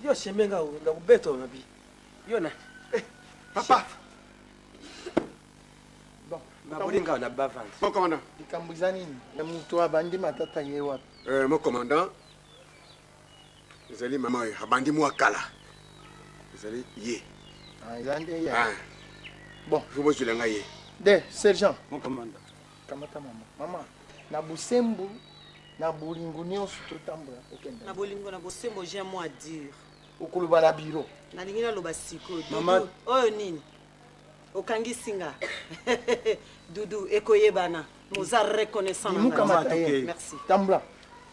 Yo shemenga ndakubeta mabi. Yo na. Papa. Bon. Babolinga na bavance. Mon commandant. likambo eza nini moto abandi matata ye wapi Mon commandant. Ezali mama oyo abandi mwa kala. Ezali ye. Ah, eza nde ye Ah. Bon. Faut bozwela ngai ye. De sergent Mon commandant. kamata mama mama na bosembo na bolingo nyonso totambola okenda Na bolingo na bosembo j'ai un mot à dire. okoloba na biro Nalingi naloba sikoyo. Mama- Dudu, oyo nini? Okangisi nga. Dudu ekoyebana. Moza reconnaissant na ngai. limukamata ye Merci. tambola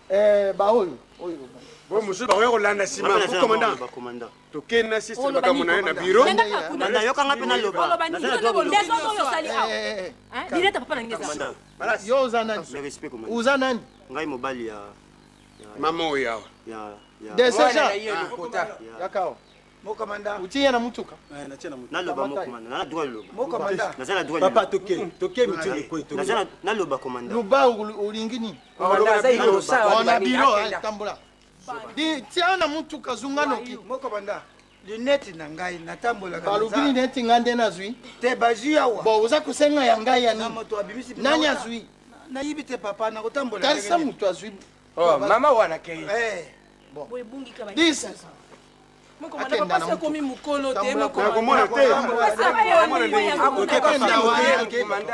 Eh, baoyo oyo Bo mosusu bakoya kolanda nsima Mama, mo commandant. commandant. Tokende na sisi makambo na ye na biro. Nayokanga mpe naloba. yo oza nani oza nani Ngai mobali ya mama oyo awa. ya ya de sergent yaka Mokomanda. uti ye na mutuka Naloba mo commandant. Na droit loba. Mo commandant. Naza na droit. Papa, toke, toke mituni kwe, toke. Naza naloba commandant. loba olingi nini Commandant, aza innocent, Bon, na wali biro akenda. eh, tambola Di- tia na mutuka zunga noki Mokomanda. Lunette na ngai natambolaka. balobi neti nga nde nazwi Te bazwi awa. bon oza kosenga ya ngai ya Na nini moto abimisi. nani azwi Nayibi te papa nakotambola. talisa moto azwi Oh, mama wana kei. Eh. Bon. Dis. Mokomanda papa si akomi mokolo te Nakomona te.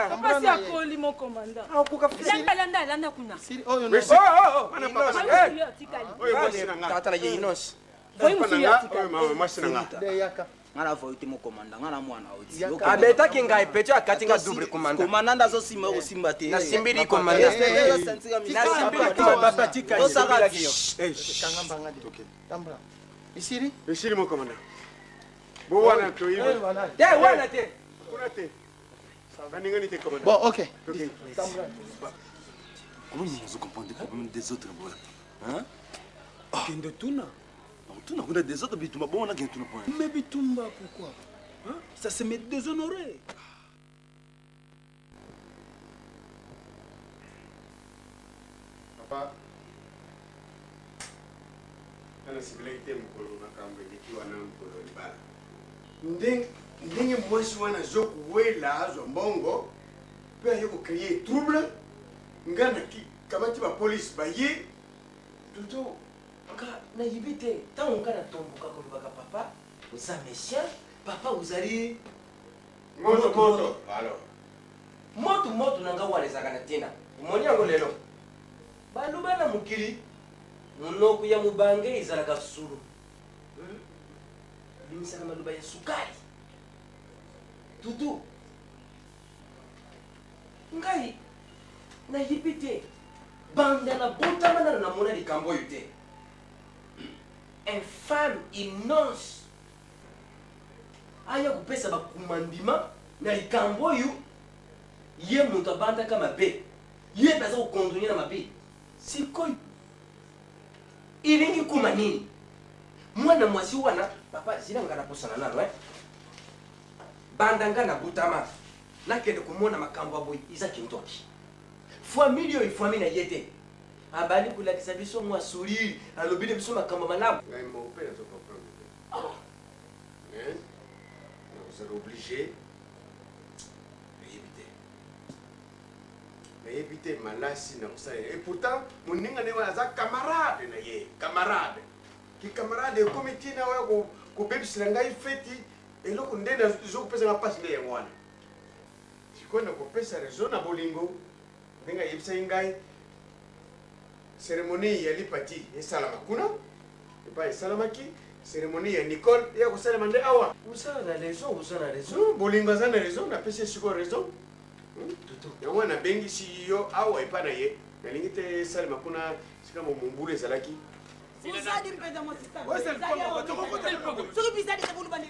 papa si akoli mokomanda Landa, landa, landa kuna. Oyo Merci. Oh, oh, Oyo mwasi na nga. Tata na ye innocent. Papa na nga, oyo mama mwasi na nga. De yaka nga na voyi te mokomanda nga na mwana oti Abetaki ngai pecho akati nga double commandant. komanda nde azosimba okosimba te Nasimbili commandant. Nasimbili Papa, tika ye. Tosaka- yo. kanga mbanga de tambola esili Esili mon commandant. Bo wana toyiba. Te wana te. Kuna te. Baningani te commandant. bon ok Ok. tambola Comment ils ont comprendre des problèmes des autres voilà. Hein Kende tuna. Tuna kuna des autres bitumba bon on a gagné tuna point. Mais bitumba pourquoi Hein? Ça se met déshonoré. Papa. Tala sibelaki te mokolo makambo eleki wana mokolo ya libala. Ndenge ndenge mwasi wana azokowela azwa mbongo mpe aye kocreye trouble nga nakamati bapolisi baye Dudu, nga nayebi te ntango nga natomboka kolobaka papa oza méchant papa ozali moto moto alors Moto moto na nga wana ezalaka na ntina. Omoni yango lelo. Baloba na mokili monoko ya mobange ezalaka solo. Hmm? Bimisaka maloba ya sukali. Dudu. Ngai nayebi te banda nabotama nano namona likambo oyo te. Infâme innonce aya kopesa bakumandima na likambo oyo ye moto abandaka mabe ye mpe aza kokontinue na mabe sikoyo elingi kuma nini mwana mwasi wana Papa, zila nga naposana nano eh. Banda nga nabotama nakende komona makambo ya boye eza kindoki. Famille oyo famille na ye te. Abandi kolakisa biso mwa sourire, alobi na biso makambo malamu. Ngai moko mpe nazo comprendre te. Mais nakozala oblige nayebi te. Nayebi te malasi nakosalela. Et pourtant moninga na ye wana aza camarade na ye, camarade. Ki camarade ekomi tina oya kobebisela ngai feti eloko nde ezokopesa ngai mpasi nde yango wana. Sikoyo nakopesa raison na bolingo ndenge ayebisaki ngai ceremonie ya lipati esalama kuna epai esalamaki ceremonie ya Nicole eya kosalema nde awa. Oza na raison, oza na raison. Bolingo aza na raison, napesi ye sikoyo raison. Yango wana nabengisi yo awa epai na ye, nalingi te esalema kuna sika mombulu ezalaki. Uzadi mpenza mwasi soki bizadi te boluba nde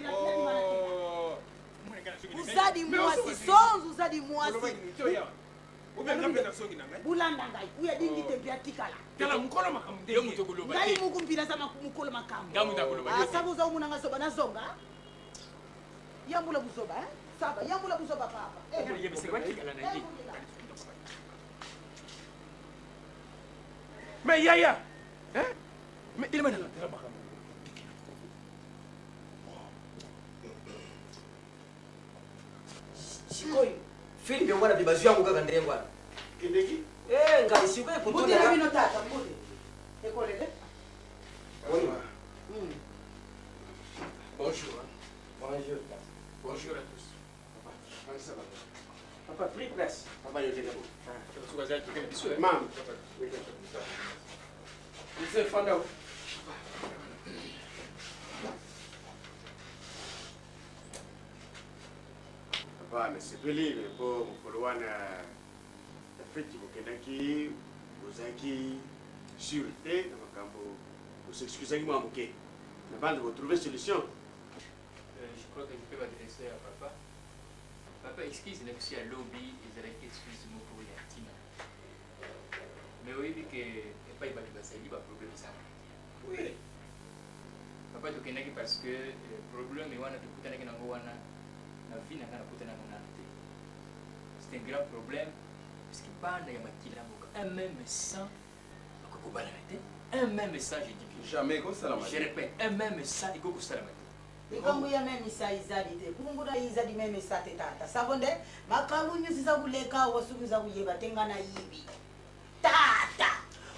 uzadi mwasi sonzo uzadi mwasi bulanda ngai uya dingi te mpe atikala ngai muku mpila aza mokolo makambo saba oza omona ngai zoba nazonga yambula buzoba saba yambula buzoba papa Mais yaya, hein? Mais il m'a dit sikoyo filme wana mpe bazwi yango kaka ndenge wana kendeki eh, ngai sikoyo mbutela bino tata mbute ekolele Bonjour. Bonjour. Bonjour à tous. Papa, pris place. Papa, yo teka bo. Mam. Mzee fanda. Papa, nasepeli mpo mokolo wana ya feti bokendaki bozalaki sur te na makambo bosexcusaki mwa moke na bande botrouve solution. Je crois que je peux m'adresser à papa. Papa, excuse na biso ya lobi ezalaki excuse moko ya ntina. Mais oyebi ke epai bato bazali ba problème ezalaka. Oui. Papa tokendaki parce que euh, problème wana tokutanaki nango wana na vie na ngai nakutanaka nano te. C'est un grand problème puisque bana ya makila moko un même sang bakoki kobalana te. Un même sang, je dis bien. Jamais ekosalama Je répète, un même sang ekoki kosalama te. Likambo ya memisa izali te kunguna izali memisa te tata savo nde makambo nyonso eza kuleka awa soki oza kuyeba te nga nayibi tata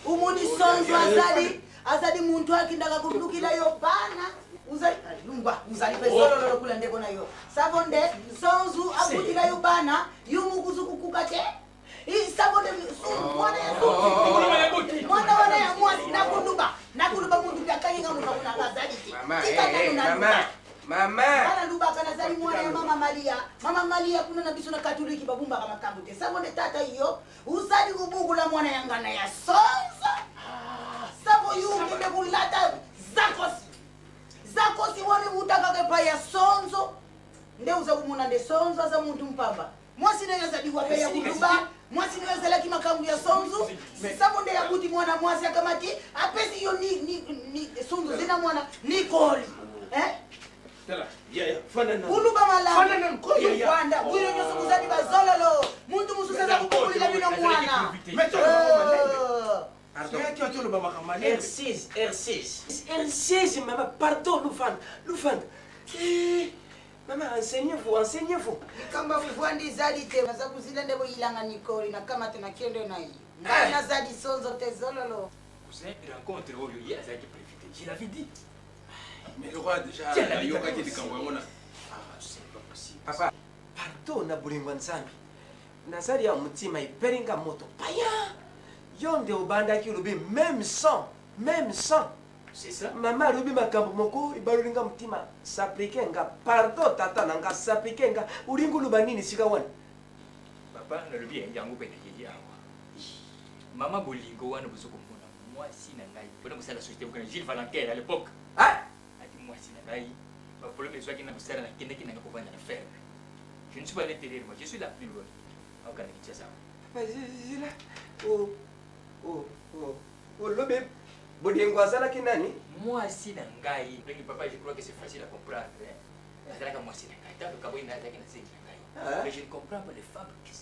omoni sonzo azali azali muntu akendaka kolukila yo bana uzali lungwa uzali mpe sololo lokola ndeko na yo savo nde sonzu akutila yo bana yo mokuzu kukuka te savo nde mwana ya mwana wana ya mwasi nakoluba nakoluba muntu mpe akangi nga monoko na nga azali te tika nanu naluba Mama. Nalubaka nazali mwana ya mama Malia. Mama Malia kuna na biso na Katoliki babumbaka makambo te. Sango nde tata yo uzali kobukula mwana ya ngana ya sonza. Sango yo okende kolata zakosi. Zakosi wana ewuta kaka epai ya sonzo. Nde oza komona nde sonzo aza muntu mpamba. Mwasi na yo azali wape ya kuluba. Mwasi na yo azalaki makambo ya sonzo. Sango nde yabuti mwana mwasi akamati apesi yo ni, ni, ni sonzo zena mwana Nikoli. Eh? Kuluba malamu. Rwanda, bino nyonso bozali bazololo. Muntu mosusu aza kobukulila bino mwana. R6, R6. R6, maman, pardon, Loufanda. Loufanda. Eh, maman, enseignez-vous, enseignez-vous. Likambo ya bovandi ezali te naza kozila nde boyilanga nikoli nakamata nakende na ye ngai nazali sonzo te zololo Cousin, rencontre oyo ye azalaki prévu te. Je l'avais dit. Mais le roi déjà Tiens, la ayokaki likambo yango na C'est pas possible. Papa, pardon na bolingo ya Nzambe. Nazali ya motima epelinga moto paya. Yo nde obandaki olobi même sang, même sang. C'est ça. Mama alobi makambo moko ebaloli nga motima s'applique nga. Pardon tata na nga s'applique nga. Olingi oloba nini sika wana? Papa nalobi yango mpe nayeli awa. Mama bolingo wana bozo komona mwasi na ngai. Mpona kosala société moko na Gilles Valenquer à l'époque. Ati mwasi na ngai ba problème ezwaki na mosala nakendaki na ngai kovanda na ferme. Je ne suis pas à l'intérieur moi, je suis là plus loin. Aoka na Kinshasa. Papa zila. Oh oh oh. Olobi Bolingo azalaki nani? Mwasi na ngai. Donc papa, je crois que c'est facile à comprendre. Hein. Azalaka mwasi na ngai. Tango kaboi na azalaki na zemi na ngai. Ah. Mais je ne comprends pas les femmes qui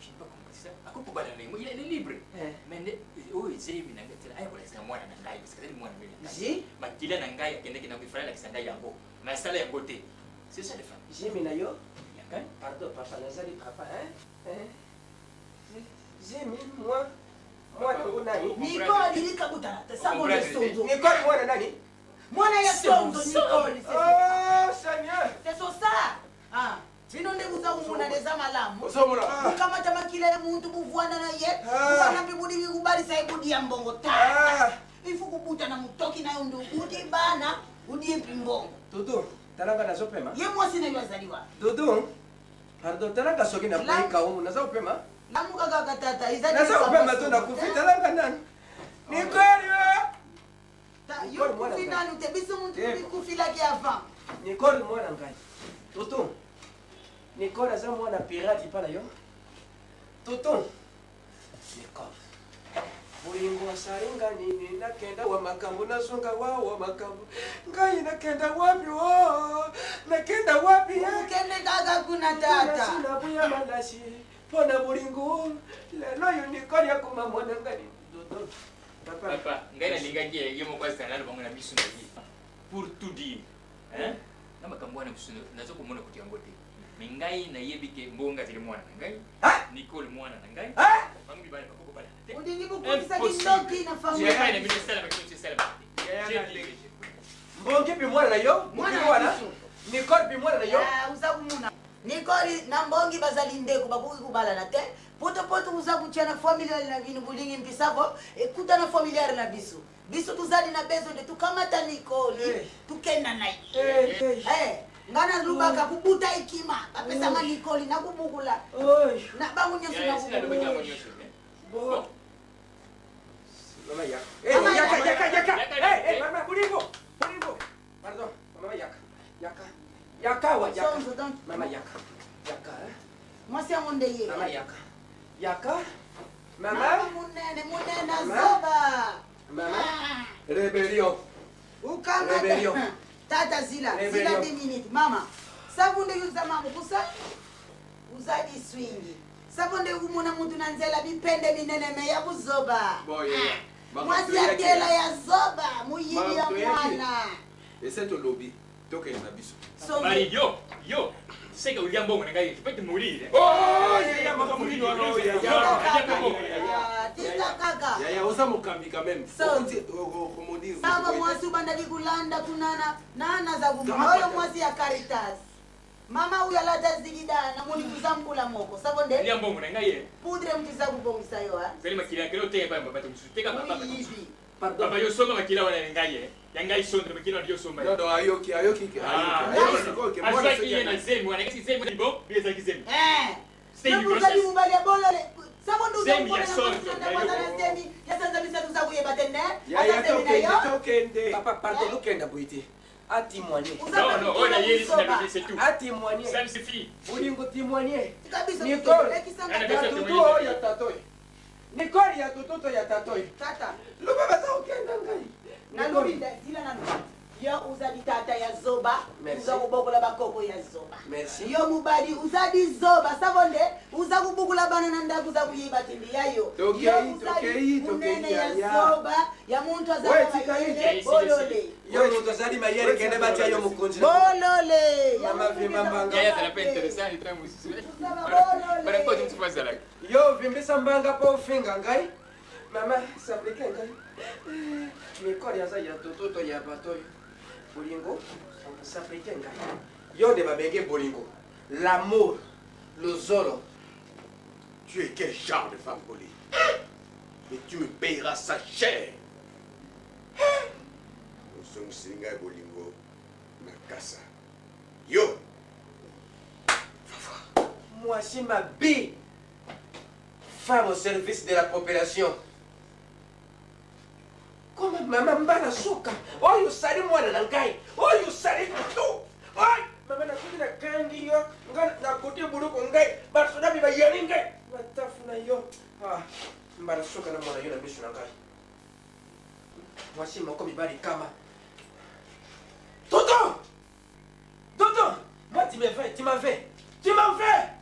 je n'ai pas compris ça. Akoki kobala na ye, il est libre. Mais nde oyo zemi na ngai tela aya kolakisa mwana na ngai parce que azali mwana na ngai. Ji? Makila na ngai akendaki na ifala alakisa ngai yango. Mais asala yango te. C'est ça les femmes. Zemi na yo? Ya ngai. Pardon papa, nazali papa hein? Hein? Zemi mwa mwana ngo nani? Nicole likabutana te sango nde sonzo. Nicole mwana nani? Mwana ya sonzo Nicole. Oh Seigneur. C'est ça. Ah. Bino nde buza kumuna neza malamu. Ozomona. Bukamata makila ya muntu buvwana na ye. Buvana mpe budimi kubalisa ye budi ya mbongo tata. Ifu kubuta na mutoki na yo nde ubudi bana udie mpi mbongo. Dodo, talaka nazopema. Ye mwasi na yo azali wapi? Dodo, pardon, talaka soki nakoyi kaumu, naza kopema. Lamuka kaka tata, eza Naza kopema to nakufi, talaka nani? Nicole yo! Ta- Yo kufi nanu te biso muntu bikufilaki avant. Nicole mwana ngai. Toto. Nicole aza mwana pirate epa na yo. Toto. Nicole. Bolingo asalinga nini nakenda wa makambo nazonga wa wa makambo ngai nakenda wapi o nakenda wapi Ukende kaka kuna tata. nabuya malasi mpo na bolingo lelo oyo Nicole akoma mwana ngai Dodo. Papa. Papa, ngai nalingaki ye ye moko azala na bango na miso na ye. Pour tout dire, hein? Na makambo wana mosusu nazo komona kuti yango te. Mais ngai nayebi ke mbongo azali mwana na ngai. Nicole mwana na ngai. Bango mibale bakoki kobalana te. Olingi bokotisa kindoki na Impossible. Epai na familia. bino esalamaki to esalamaki te. J'ai dit. Mbonge mpe mwana na yo Mwana mokili wana na biso. Nicole mpe mwana na yo Ah, uza kumuna Nicole na mbongi bazali ndeko bakoki kubalana te potopoto uza kutia na familiare na bino bolingi mpisako ekuta na familiare na biso biso tozali na besoin de tukamata Nicole tukenda na ye Eh, nga nalubaka kubuta ekima bapesanga Nicole nakubukula na bango nyonso Ya, ya, nalobaki yango nakubukula nyonso te. Bon. Mama yaka. Eh, Mama yaka, yaka. yaka, yaka. Eh, eh, mama, bolingo, bolingo. Pardon, mama yaka. Yaka. Yaka wa yaka. Sonzo, donc. Mama yaka. Yaka. eh. mwasi yango nde ye Mama yaka. Yaka. Mama. mama munene munene Mama. azoba Mama. Rébellion. ukamata Rebellion. tata zila zila Rebellion. 10 minutes mama sabu nde yuza mama kusa uzadi swingi sabu nde kumona muntu na nzela bipende minene me ya buzoba Bon, yaya. mwasi atela ya zoba muyibi ya mwana Ese tolobi tokende na biso. Sonzo. Marie, yo, yo, tu sais que olia mbongo na ngai, je peux te mourir. Oh, yaya, makambo nini wana oyo, yaya. Ah, tika kaka Yaya, oza mokambi quand même. Sonzo. Okomodire. saba mwasi ubandaki kulanda kunana nana za kumona oyo mwasi ya caritas mama uyo alata zikida namoni kuza mbula moko sabo nde Olia mbongo na ngai ye. pudre mutu za kubongisa yo ah. Ezali makila kelo teka epai ya bato mosusu, teka papa bato mosusu. Pardon. Papa yo somba makila wana ya ngai ye. Ya ngai sonde makila wana yo somba. Non, non, ayoki, ayoki. Ah, Ayoki sikoyo ke mwana azwaki soki ye na zemi wana, kasi zemi wana bon, bi ezalaki zemi. Eh. C'était une Soki ozali grossesse. mobali ya bolole sabo nde Zemi ya uzakukolana sonzo, mwasi na zemi ya sanza misatu uza kuyeba te ne Yaya, ata zemi na tokende, yo tokende. Papa, pardon, tokenda boye te. A témoigner. Non, non, oyo nayeli si nalobi, c'est tout. A témoigner. Ça me suffit. Bolingo témoigner. Tika biso Nicole. lekisanga Yana Ya biso tutu témoigner. oyo ya tatoyo. Nicole ya tutu to ya tatoyo. tata Loba baza kokenda ngai. nalobi zila nanu yo uzali tata ya zoba Merci. uza kubokola bakoko ya zoba Merci. yo mobali uzali zoba sabo nde uza kubukula bana na ndako uza kuyiba tindi ya yo Tokei, yo uzali tokei, munene tokei, ya yaya. zoba ya muntu aza We, na tika mayele ye. bolole Yo moto azali mayele kende batia yo mokonzi. bolole ya Mama vimba mbanga. Yaya azala pe intéressant, ita mosusu. Bana koti mosusu azalaka. Yo vimbisa mbanga mpo ofinga ngai. Mama saplike ngai. Nicole aza ya toto to ya bato oyo. Bolingo saplike ngai. Yo nde babenge bolingo. L'amour, lozolo. Tu es quel genre de femme volée? Mais tu me payeras ça cher. Ozongiseli ngai bolingo na kasa. Yo, Mwasi mabe. Femme au service de la population. Koma mama mbala suka. Oyo osali mwana na ngai. Oyo osali tu. Oyo mama nakoki nakangi yo. Nga nakoki buloko ngai. Basoda mpe bayani ngai. Batafu na yo. Ah, mbala suka na mwana yo na miso na ngai. Mwasi moko mibali kama. Tonton! Tonton! Moi tu me fais, tu m'en fais. Tu m'en fais!